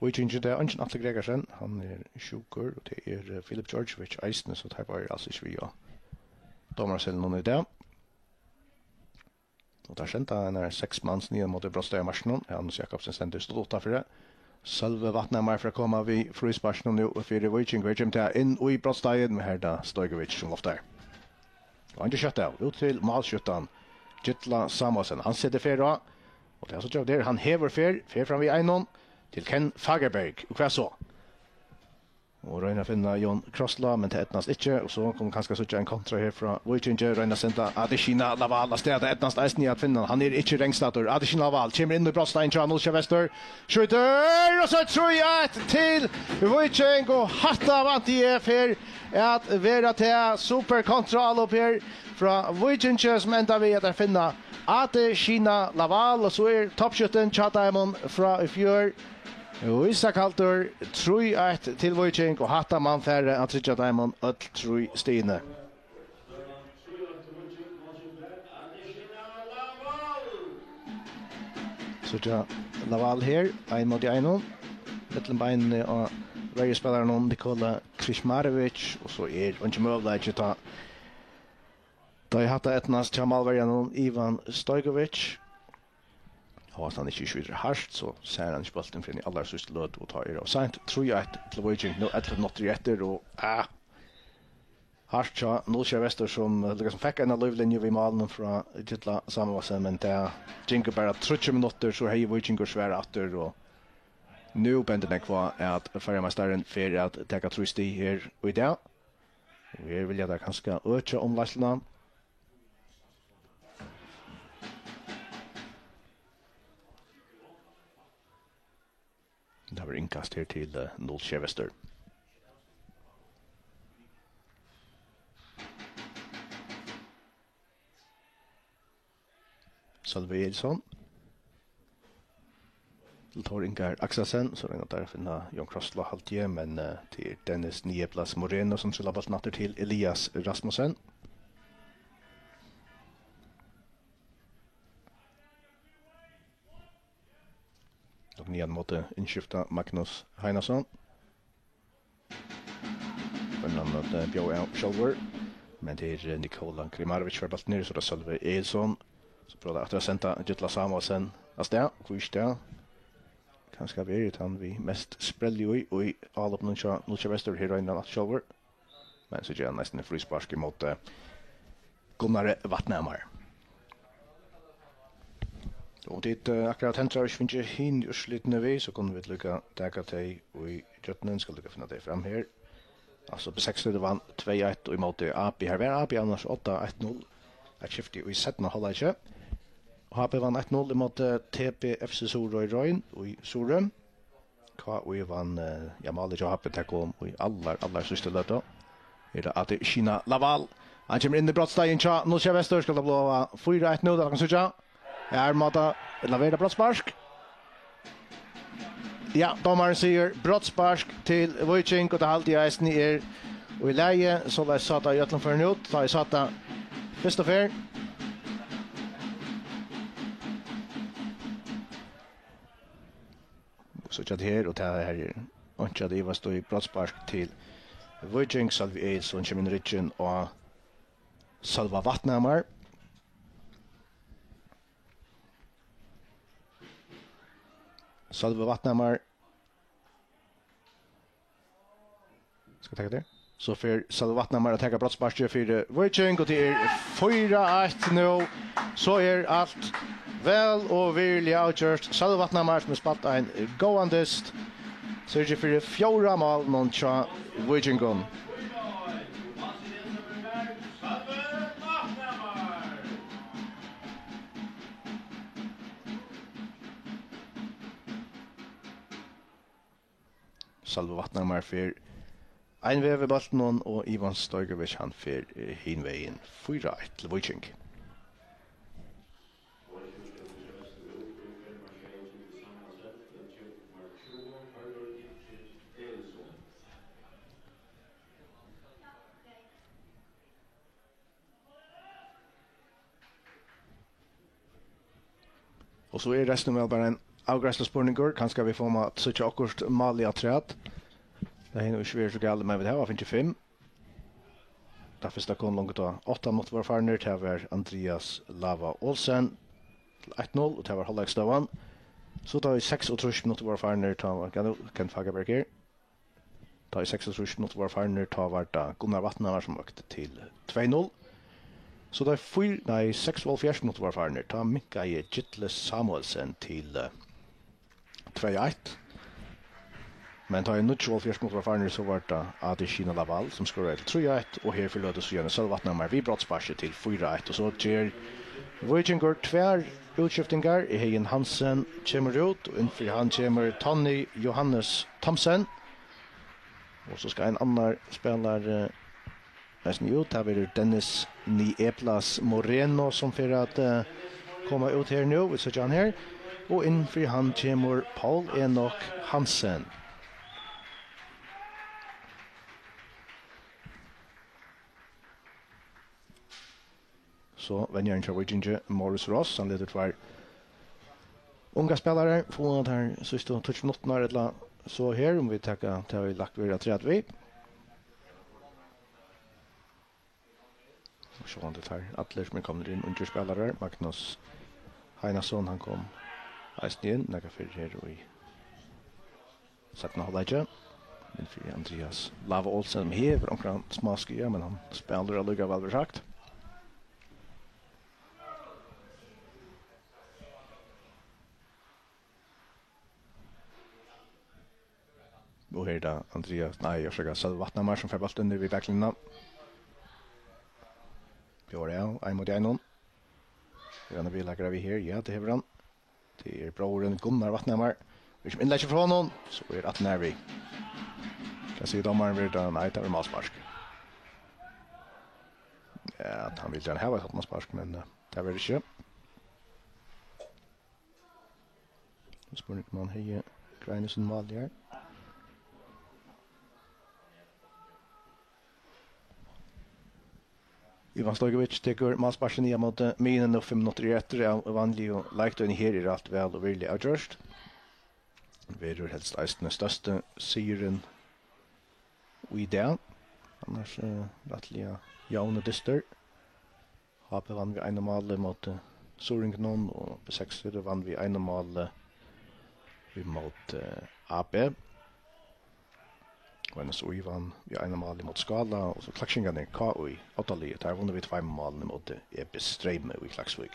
Víkingi, tað er eingin Atli Gregersen, hann er sjúkur, og tað er, eh, Filip Djordjevic eisini, so teir báðir eru als ikki við á dómaraseðlinum í dag. Og teir senda einar seks mans niðan móti brotsteigamarskinum. Hanus Jakobsen stendur stutt uttanfyri. Sølvi Vatnhamar fer at koma við frísparkinum nú fyri Víking. Her kemur tað inn í brotsteigin, men her er tað Stojkovic sum loftar. Og hann ger skjótt av, út til málskjúttan, Gitla Samuelsen. Hann setir ferð á, og tað er so gjørt der, hann hevur ferð, fer fram við einum til Ken Fagerberg. Og hvat so? Og roynir at finna Jón Krossla, men tað eydnast ikki. Og so kunnu kanska síggja ein kontra her frá Víkingi. Royna at senda Adesina Lawal avstað. Tað eydnast eisini at finna hann. Hann er ikki ringstaddur. Adesina Lawal kemur inn í brotsteigin hjá null sjey Vestur. Skjýtur, og so trý eitt til Víking. Og hatta vænti eg fer at vera tað. Super kontra álop her frá Víkingi, sum endar við at teir finna Adesina Lawal. Og so er toppskjúttin hjá teimum frá í fjør. Ísakaldur, trý eitt til Víking, og hatta man fara at tryggja teimum øll trý stigini. Síggja Lawal her, ein móti einum. Millum beinini á verjuspælaranum Nikola Krishmarevic, og so er eingin møguleiki, tá, tá ið hatta eydnast hjá málverjanum Ivan Stojkovic. Hóast hann ikki skjýtur hart, so sær hann ikki bóltin fyrr enn í allarsíðstu løtu, og tá er ov seint. Trý eitt til Víking, nú ellivu minuttir eftir, og, ah, hart hjá null sjey Vestur, sum, eh, líkasum fekk eina lívlinju við málinum frá Gitla Samuelsen, men tað gingu bara tríggir minuttir, so hevði Víkingur svarað aftur, og nú bendir nógv á, at føroyameistarin fer at taka trý stig her í dag. Og her vilja teir kanska økja umleiðsluna. Tað verður innkast her til, eh, null sjey Vestur. Sølvi Egilson. Tór Ingar Akselsen, so royna teir at finna Jón Kross til, haldi eg, men, eh, tað er Dennis Nieblas Moreno, sum trillar bóltin aftur til Elias Rasmussen. Og niðan móti innskifta Magnus Heinason. Fær hann at, eh, bjóða av sjálvur. Men tað er, eh, Nikola Grimarovic fær bóltin niður, so er tað Sølvi Egilson. So prøvar aftur at senda Gitla Samuelsen av stað. Hví ikki tað? Kanska verið hann við mest sprelli í, í álopinum hjá Nólsoyar Vestur. Her roynir hann aftur sjálvur. Men so ger hann næstan fríspark ímóti Gunnari Vatnhamar. Og tit, eh, akkurát hentu ikki fingið hin úrslitini við, so kunnu vit líka taka tey í gjøgnum. Skal líka finna tey fram her. Altso, B seksogtretivu vann tvey eitt ímóti A B. Her var A B annars átta eitt null. Eitt skifti í seinna hálvleiki. H B vann eitt null ímóti T B F C Suðuroy Royn í Suðuroy. K Y vann, eh, ja, málið hjá H B, tað kom í allar, allar síðstu løtu. Er tað Adesina Lawal. Hann kemur inn í brotsteigin hjá Nólsoyar Vestur, skal tað blíva fýra eitt nú, tað kann síggja. Her má tað, ella verður tað brotsspark? Ja, dómarin sigur brotsspark til Víking, og tað haldi eg eisini er í lagi, soleiðis sá tað í øllum førum út, tá eg sá tað fyrstu ferð. Síggja tað her, og tað her er einki at ivast í, brotsspark til Víking. Sølvi Egilson kemur inn í ryggin á Sølva Vatnhamar. Sølvi Vatnhamar. Skal taka tað. So fer Sølvi Vatnhamar at taka brotssparkið fyri Víking, og tað er fýra eitt nú. So er alt væl og virðiliga avgjørt. Sølvi Vatnhamar, sum hevur spælt ein góðan dyst, syrgir fyri fjórða málinum hjá Víkingum. Sølvi Vatnhamar fer ein veg við bóltinum, og Ivan Stojkovic, hann fer, eh, hin vegin. Fýra eitt til Víking. Og so er restin væl bara ein avgreiðsluspurningur. Kanska vit fáa at síggja okkurt málið afturat. Tað hevði nú ikki verið so galið, men vit hava fingið fimm. Tað fyrsta kom longu tá átta minuttir vóru farnir. Tað var Andrias Lava Olsen til eitt null, og tað var hálvleiksstøðan. So tá ið seksogtrýss minuttir vóru farnir, tá var, ja, nú, Kent Fagerberg her. Tá ið seksogtrýss minuttir vóru farnir, tá var tað Gunnar Vatnhamar sum økti til tvey null. So tá ið fýr-, nei, seksoghálvfjerðs minuttir vóru farnir, tá minkaði Gitli Samuelsen til, eh, tvey eitt. Men tá ið níggjuoghálvfjerðs minuttir vóru farnir, so var tað Adesina Lawal sum skoraði til trý eitt, og her fyri løtu síðani Sølvi Vatnhamar við brotssparki til fýra eitt, og so ger Víkingur tvær útskiftingar. Egin Hansen kemur út, og inn fyri hann kemur Tonny Johannes Thomsen. Og so skal ein annar spælari, eh, eisini út. Tað verður Dennis Nieblas Moreno, sum fer at, eh, koma út her nú. Vit síggja hann her. Og inn fyri hann kemur Paul Enok Hansen. So venjarin hjá Víkingi, Morris Ross, hann letur tveir ungar spælarar fáa tær síðstu tíggju minuttirnar ella so her, um vit taka tað, vit lagt verður afturat við. Og sjálvandi teir allir, sum eru komnir inn, ungir spælarar. Magnus Heinason, hann kom eisini inn, nakað fyrr her í seinna hálvleiki. Inn fyri Andrias Lava Olsen, sum hevur onkran smáskaða, men hann spælir allíkavæl, verður sagt. Og her er tað Andrias, nei, orsaka, Sølvi Vatnhamar, sum fær bóltin niður við baklinjuna. Bjóðar av, ein móti einum. Hevur hann ein viðlakara við her? Ja, tað hevur hann. Tað er bróðirin Gunnar Vatnhamar. Vit sum innlegg frá honum, so er aftan har við. Hvat sigur dómarin, verður tað? Nei, tað verður málspark. Ja, hann vil gjarna hava eitt hornaspark, men, eh, tað verður ikki. Spurning, um hann hevði greinað sín mál her. Ivan Stojkovic tekur málsparkin í á móti miðjuni, nú fimm minuttir eru eftir av vanligu leiktíðini. Her er alt væl og virðiliga avgjørt. Verður helst eisini størsti sigurin í dag. Annars, eh, rættiliga javnur dystur. H B vann við einum máli móti Suðuroyingunum, og B seksogfjøruti vann við einum máli í móti, eh, A B. Og N S Í vann við einum máli móti Skála, og so Klaksvíkingarnir, K Í, oddaliðið, teir vunnu við tveimum málum móti E B Streymi í Klaksvík.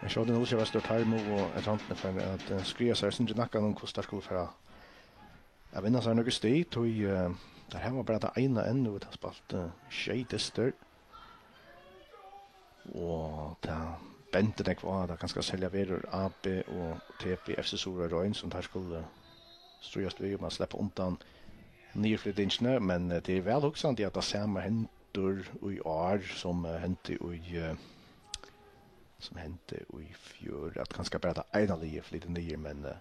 Men sjálvt Nólsoyar Vestur, teir mugu, eg trúgvi, fara at, eh, skriva sær eitt sindur í nakkan um, hvussu teir skulu fara at vinna sær nøkur stig, tí, eh, teir hava bara tað eina enn, og vit hava spælt, eh, sjey dystir. Og tað bendir nógv á, at tað kanska serliga verður A B og T B F C Suðuroy Royn, sum teir skulu stríðast við um at sleppa undan niðurflytingini, men, eh, tað er væl hugsandi, at tað sama hendir í ár, sum, eh, hendi í, eh, sum hendi í fjør, at kanska bara tað eina liðið flytur niður, men, eh,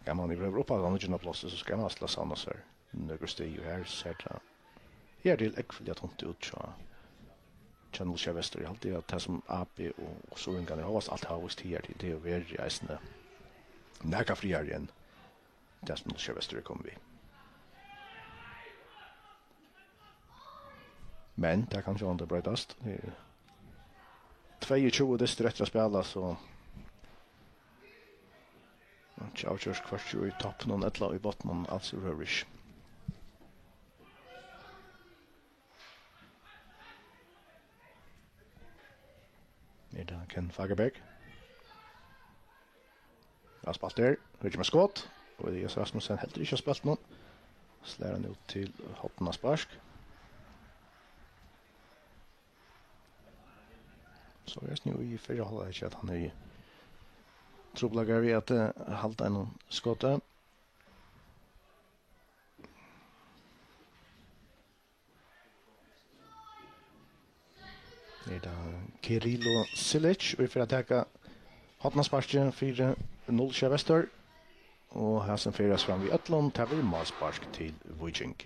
skal man yvirhøvur upphalda nýggjunda plássið, so skal man sleppa savna sær nøkur stig, og her sær tað, her er til ógvuliga tunt út hjá, hjá Nólsoyar Vestur. Eg haldi, at tað, sum A B og, og Suðuroyingarnir hóast alt hava víst higartil, tað hevur verið eisini nakað frægari enn tað, sum Nólsoyar Vestur er komin við. Men tað kann sjálvandi broytast. Tað eru tveyogtjúgu dystir eftir at spæla, so ikki avgjørt, hvørki í toppinum ella í botninum, als yvirhøvur ikki. Er tað Ken Fagerberg? Ja, spælt her. Hevur ikki meir skot. Og Elias Rasmussen heldur ikki á spæltinum. Slær hann út til hornaspark. So er nú í fyrra hálvleiki, at hann hevði trupulleikar við at, eh, halda einum skoti. Er tað Kirilo Silic, ið fer at taka hornasparkið fyri Nólsoyar Vestur. Og hasin ferðast fram við øllum, tað verður málspark til Víking.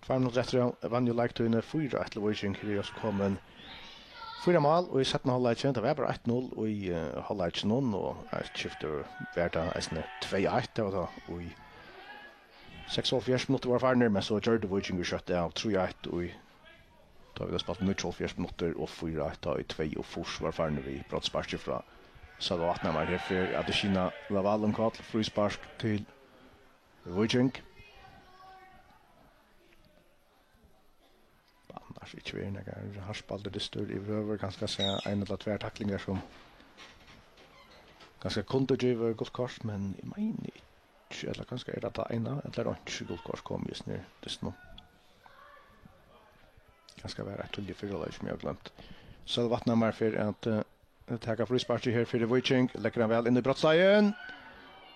Tveir minuttir eftir av vanligu leiktíðini, fýra eitt til Víking. Her er altso komin fýra mál í seinna hálvleiki. Tað var bara eitt null í, eh, hálvleikinum, og eitt skifti var tað eisini tvey eitt. Tað var tá í seksoghálvfjerðs minuttir vóru farnir, men so gjørdi Víkingur skjótt av trý eitt í Tá vit hava spælt níggjuoghálvfjerðs minuttir og fýra eitt, tá ið tveyogfýrs var farnir við brotssparki frá Sølva Vatnhamar. Her fer Adesina Lawal um koll, fríspark til Víking. Annars ikki verið nakar harðspældur dystur yvirhøvur, kanska sæð ein ella tvær taklingar sum kanska kundu givið gult kort, men eg meini ikki, ella kanska er tað tað eina, ella er einki gult kort komið í hesum her dystinum. Kanska var eitt tíðliga fyrra leik sum eg havi gloymt. Sølvi Vatnhamar fer at, eh, taka frísparkið her fyri Víking. Leggur hann væl inn í brotssleiðin.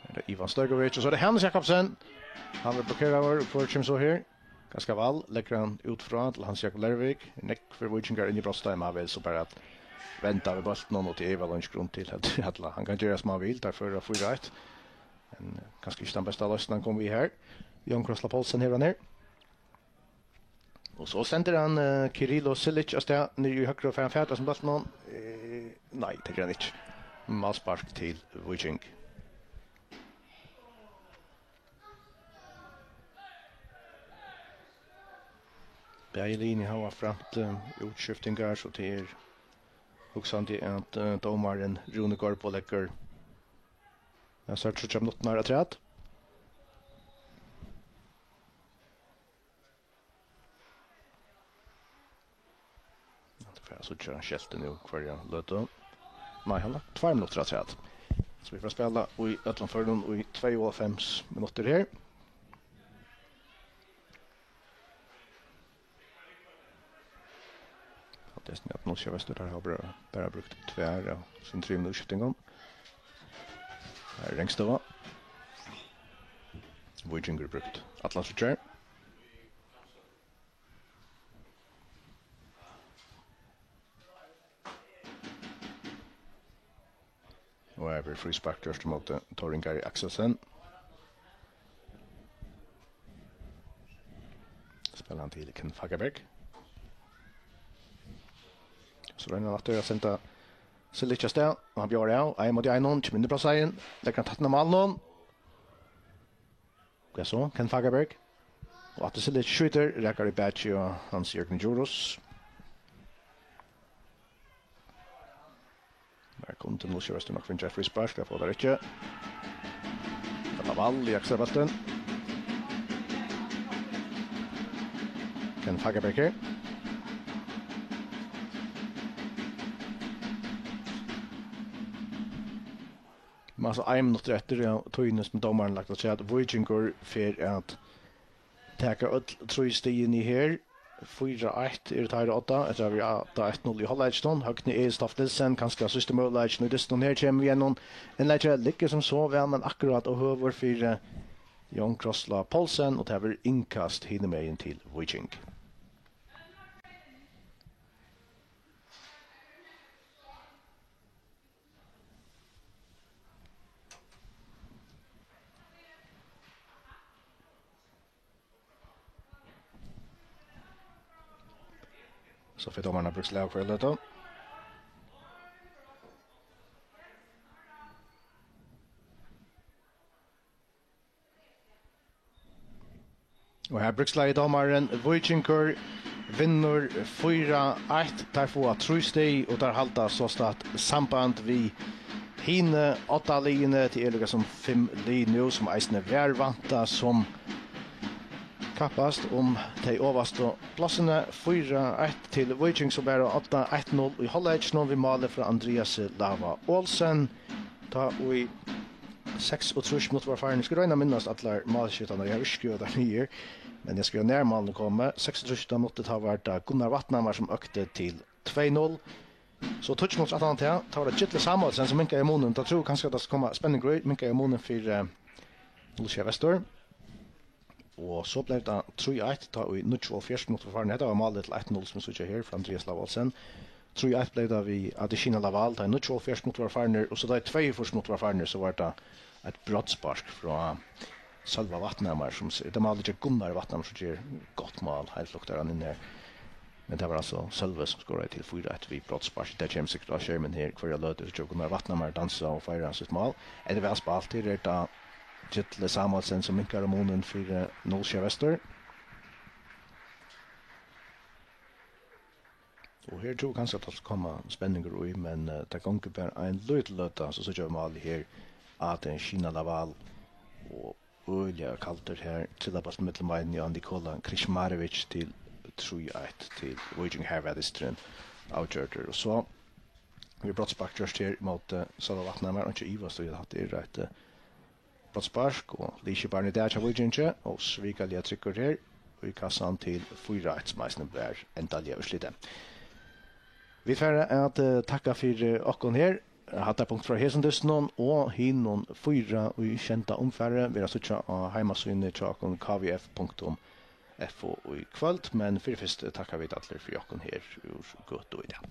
Er tað Ivan Stojkovic, og so er tað Hannes Jakobsen. Hann verður blokkeraður, og hvør kemur so her? Ganska væl, leggur hann út frá til Hans Jakob Lervik. Nógvir víkingar inn í brotssleiðina, men hann velur so bara at venda við bóltinum, og tað er væl eingin grund til at, at hann kann gera sum hann vil, teir føra fýra eitt. Men, eh, kanska ikki tann besta loysnin hann kom við her. Jón Krossla Poulsen hevur hann her. Og so sendir hann, eh, Kirilo Silic av stað niður í høgru, og fær hann fatur á sum bóltinum. Eh, nei, tað ger hann ikki. Málspark til Víking. Bæði liðini hava framt, eh, útskiftingar, so tað er hugsandi at, eh, dómarin Rúni Gaardbo leggur, ja, so er tríggjar minuttirnar afturat. Hann Fara at síggja skeltið nú hvørja løtu. Nei, hann har tveir minuttir afturat. So vit fara at spæla í øllum førum í tveyoghálvfems minuttir her. Hatta er snart, nú sær Vestur, teir hava bara, bara brúkt tvær av sínum trimum útskiftingum. Har er Ringstova. Víkingur brúkt allar tríggjar. Og her verður fríspark gjørt ímóti Tór Ingari Akselsen. Spælir hann til Ken Fagerberg. So roynir hann aftur at senda Silic avstað, og hann bjóðar av, ein móti einum, kemur inn í brotsteigin, leggur hann tættin á málinum. Hvat so? Ken Fagerberg. Og aftur Silic skjýtur, rakar í bakið á Hans Jørgen Djurhuus. Her kundi nú Vestur nokk fingið eitt fríspark, tað fáa teir ikki. Lavalle í ekstra bóltin. Ken Fagerberg her. Men so ein minuttur eftir, ja, tíðini sum dómarin lagt afturat, Víkingur fer at taka øll trý stigini her. Fýra eitt eru teir á odda, eftir at hava verið á odda eitt null í hálvleikinum. Høgni Egilstoft Nielsen, kanska síðsti møguleikin í dystinum. Her kemur við einum innleggi, liggur sum so væl, men akkurát ov høgur fyri Jón Krosslá Poulsen, og tað verður innkast hinumegin til Víking. So fer dómarin at brúka slag fyri løtu. Og her brúkar slagið dómarin. Víkingur vinnur fýra eitt. Teir fáa trý stig, og teir halda sostatt samband við hini átta liðini. Tað er líka sum fimm lið nú, sum eisini var væntað, sum kappast um tey ovastu plássini. Fýra eitt til Víking, sum var á odda eitt null í hálvleikinum við máli frá Andreasi Lava Olsen. Tá ið seksogtrýss minuttir vóru farin. Eg skal royna at minnast allar málskiftarnar. Eg havi ikki skrivað tær niður, men eg skrivaði, nær málini komu. Seksogtrýss minuttir, tá var tað Gunnar Vatnhamar, sum økti til tvey null. So tíggju minuttir aftan á tað, tá var tað Gilli Samuelsen, sum minkaði munin. Tá trúði eg kanska, at tað skuldi koma spenningur í, minkaði munin fyri, eh, Nólsoyar Vestur. Og so bleiv tað trý eitt, tá ið níggjuoghálvfjerðs minuttir vóru farin. Hetta var málið til eitt null, sum vit síggja her, frá Andreas Lava Olsen. Trý eitt bleiv tað við Adesina Lavalle, tá ið níggjuoghálvfjerðs minuttir vóru farnir, og so tá ið tveyogfýrs minuttir vóru farnir, so var tað eitt brotsspark frá Sølva Vatnhamar, sum s-, tað málið ger Gunnar Vatnhamar, sum ger gott mál, heilt luktar hann inn her. Men tað var altso Sølvi, sum skoraði til fýra eitt við brotssparki. Tað kemur sikkurt á skermin her hvørja løtu, so ger Gunnar Vatnhamar dansa og feirar sítt mál. Ella væl spælt, her er tað Gilli Samuelsen, sum minkar munin fyri Nólsoyar Vestur. Og her trúði eg kanska, at tað skuldi koma spenningur í, men, eh, tað gongur bara ein lítil løta, so síggja vit málið her, Adesina Lavalle, og øgiliga kaldur her, trillar bóltin millum beinini á Nikola Krešmarević til trý eitt til Víking. Her var dysturin avgjørdur, og so við brotsspark gjørt her ímóti Sølva Vatnhamar, og ikki ivast í, at hatta er eitt, eh, brotsspark, og Lishi Barney der hjá Víkingi, og svikaliga tryggur her í kassan til fýra eitt, sum eisini var endaliga úrslitið. Vit fara at, eh, takka fyri okkum her. Hatta er punkt frá hesum dystinum, og hinum fýra í sjeynda umfari verða at síggja á heimasíðuni hjá okkum, k v f punktum f o, í kvøld. Men fyri fyrst takka vit allir fyri okkum her úr Gøtu í dag.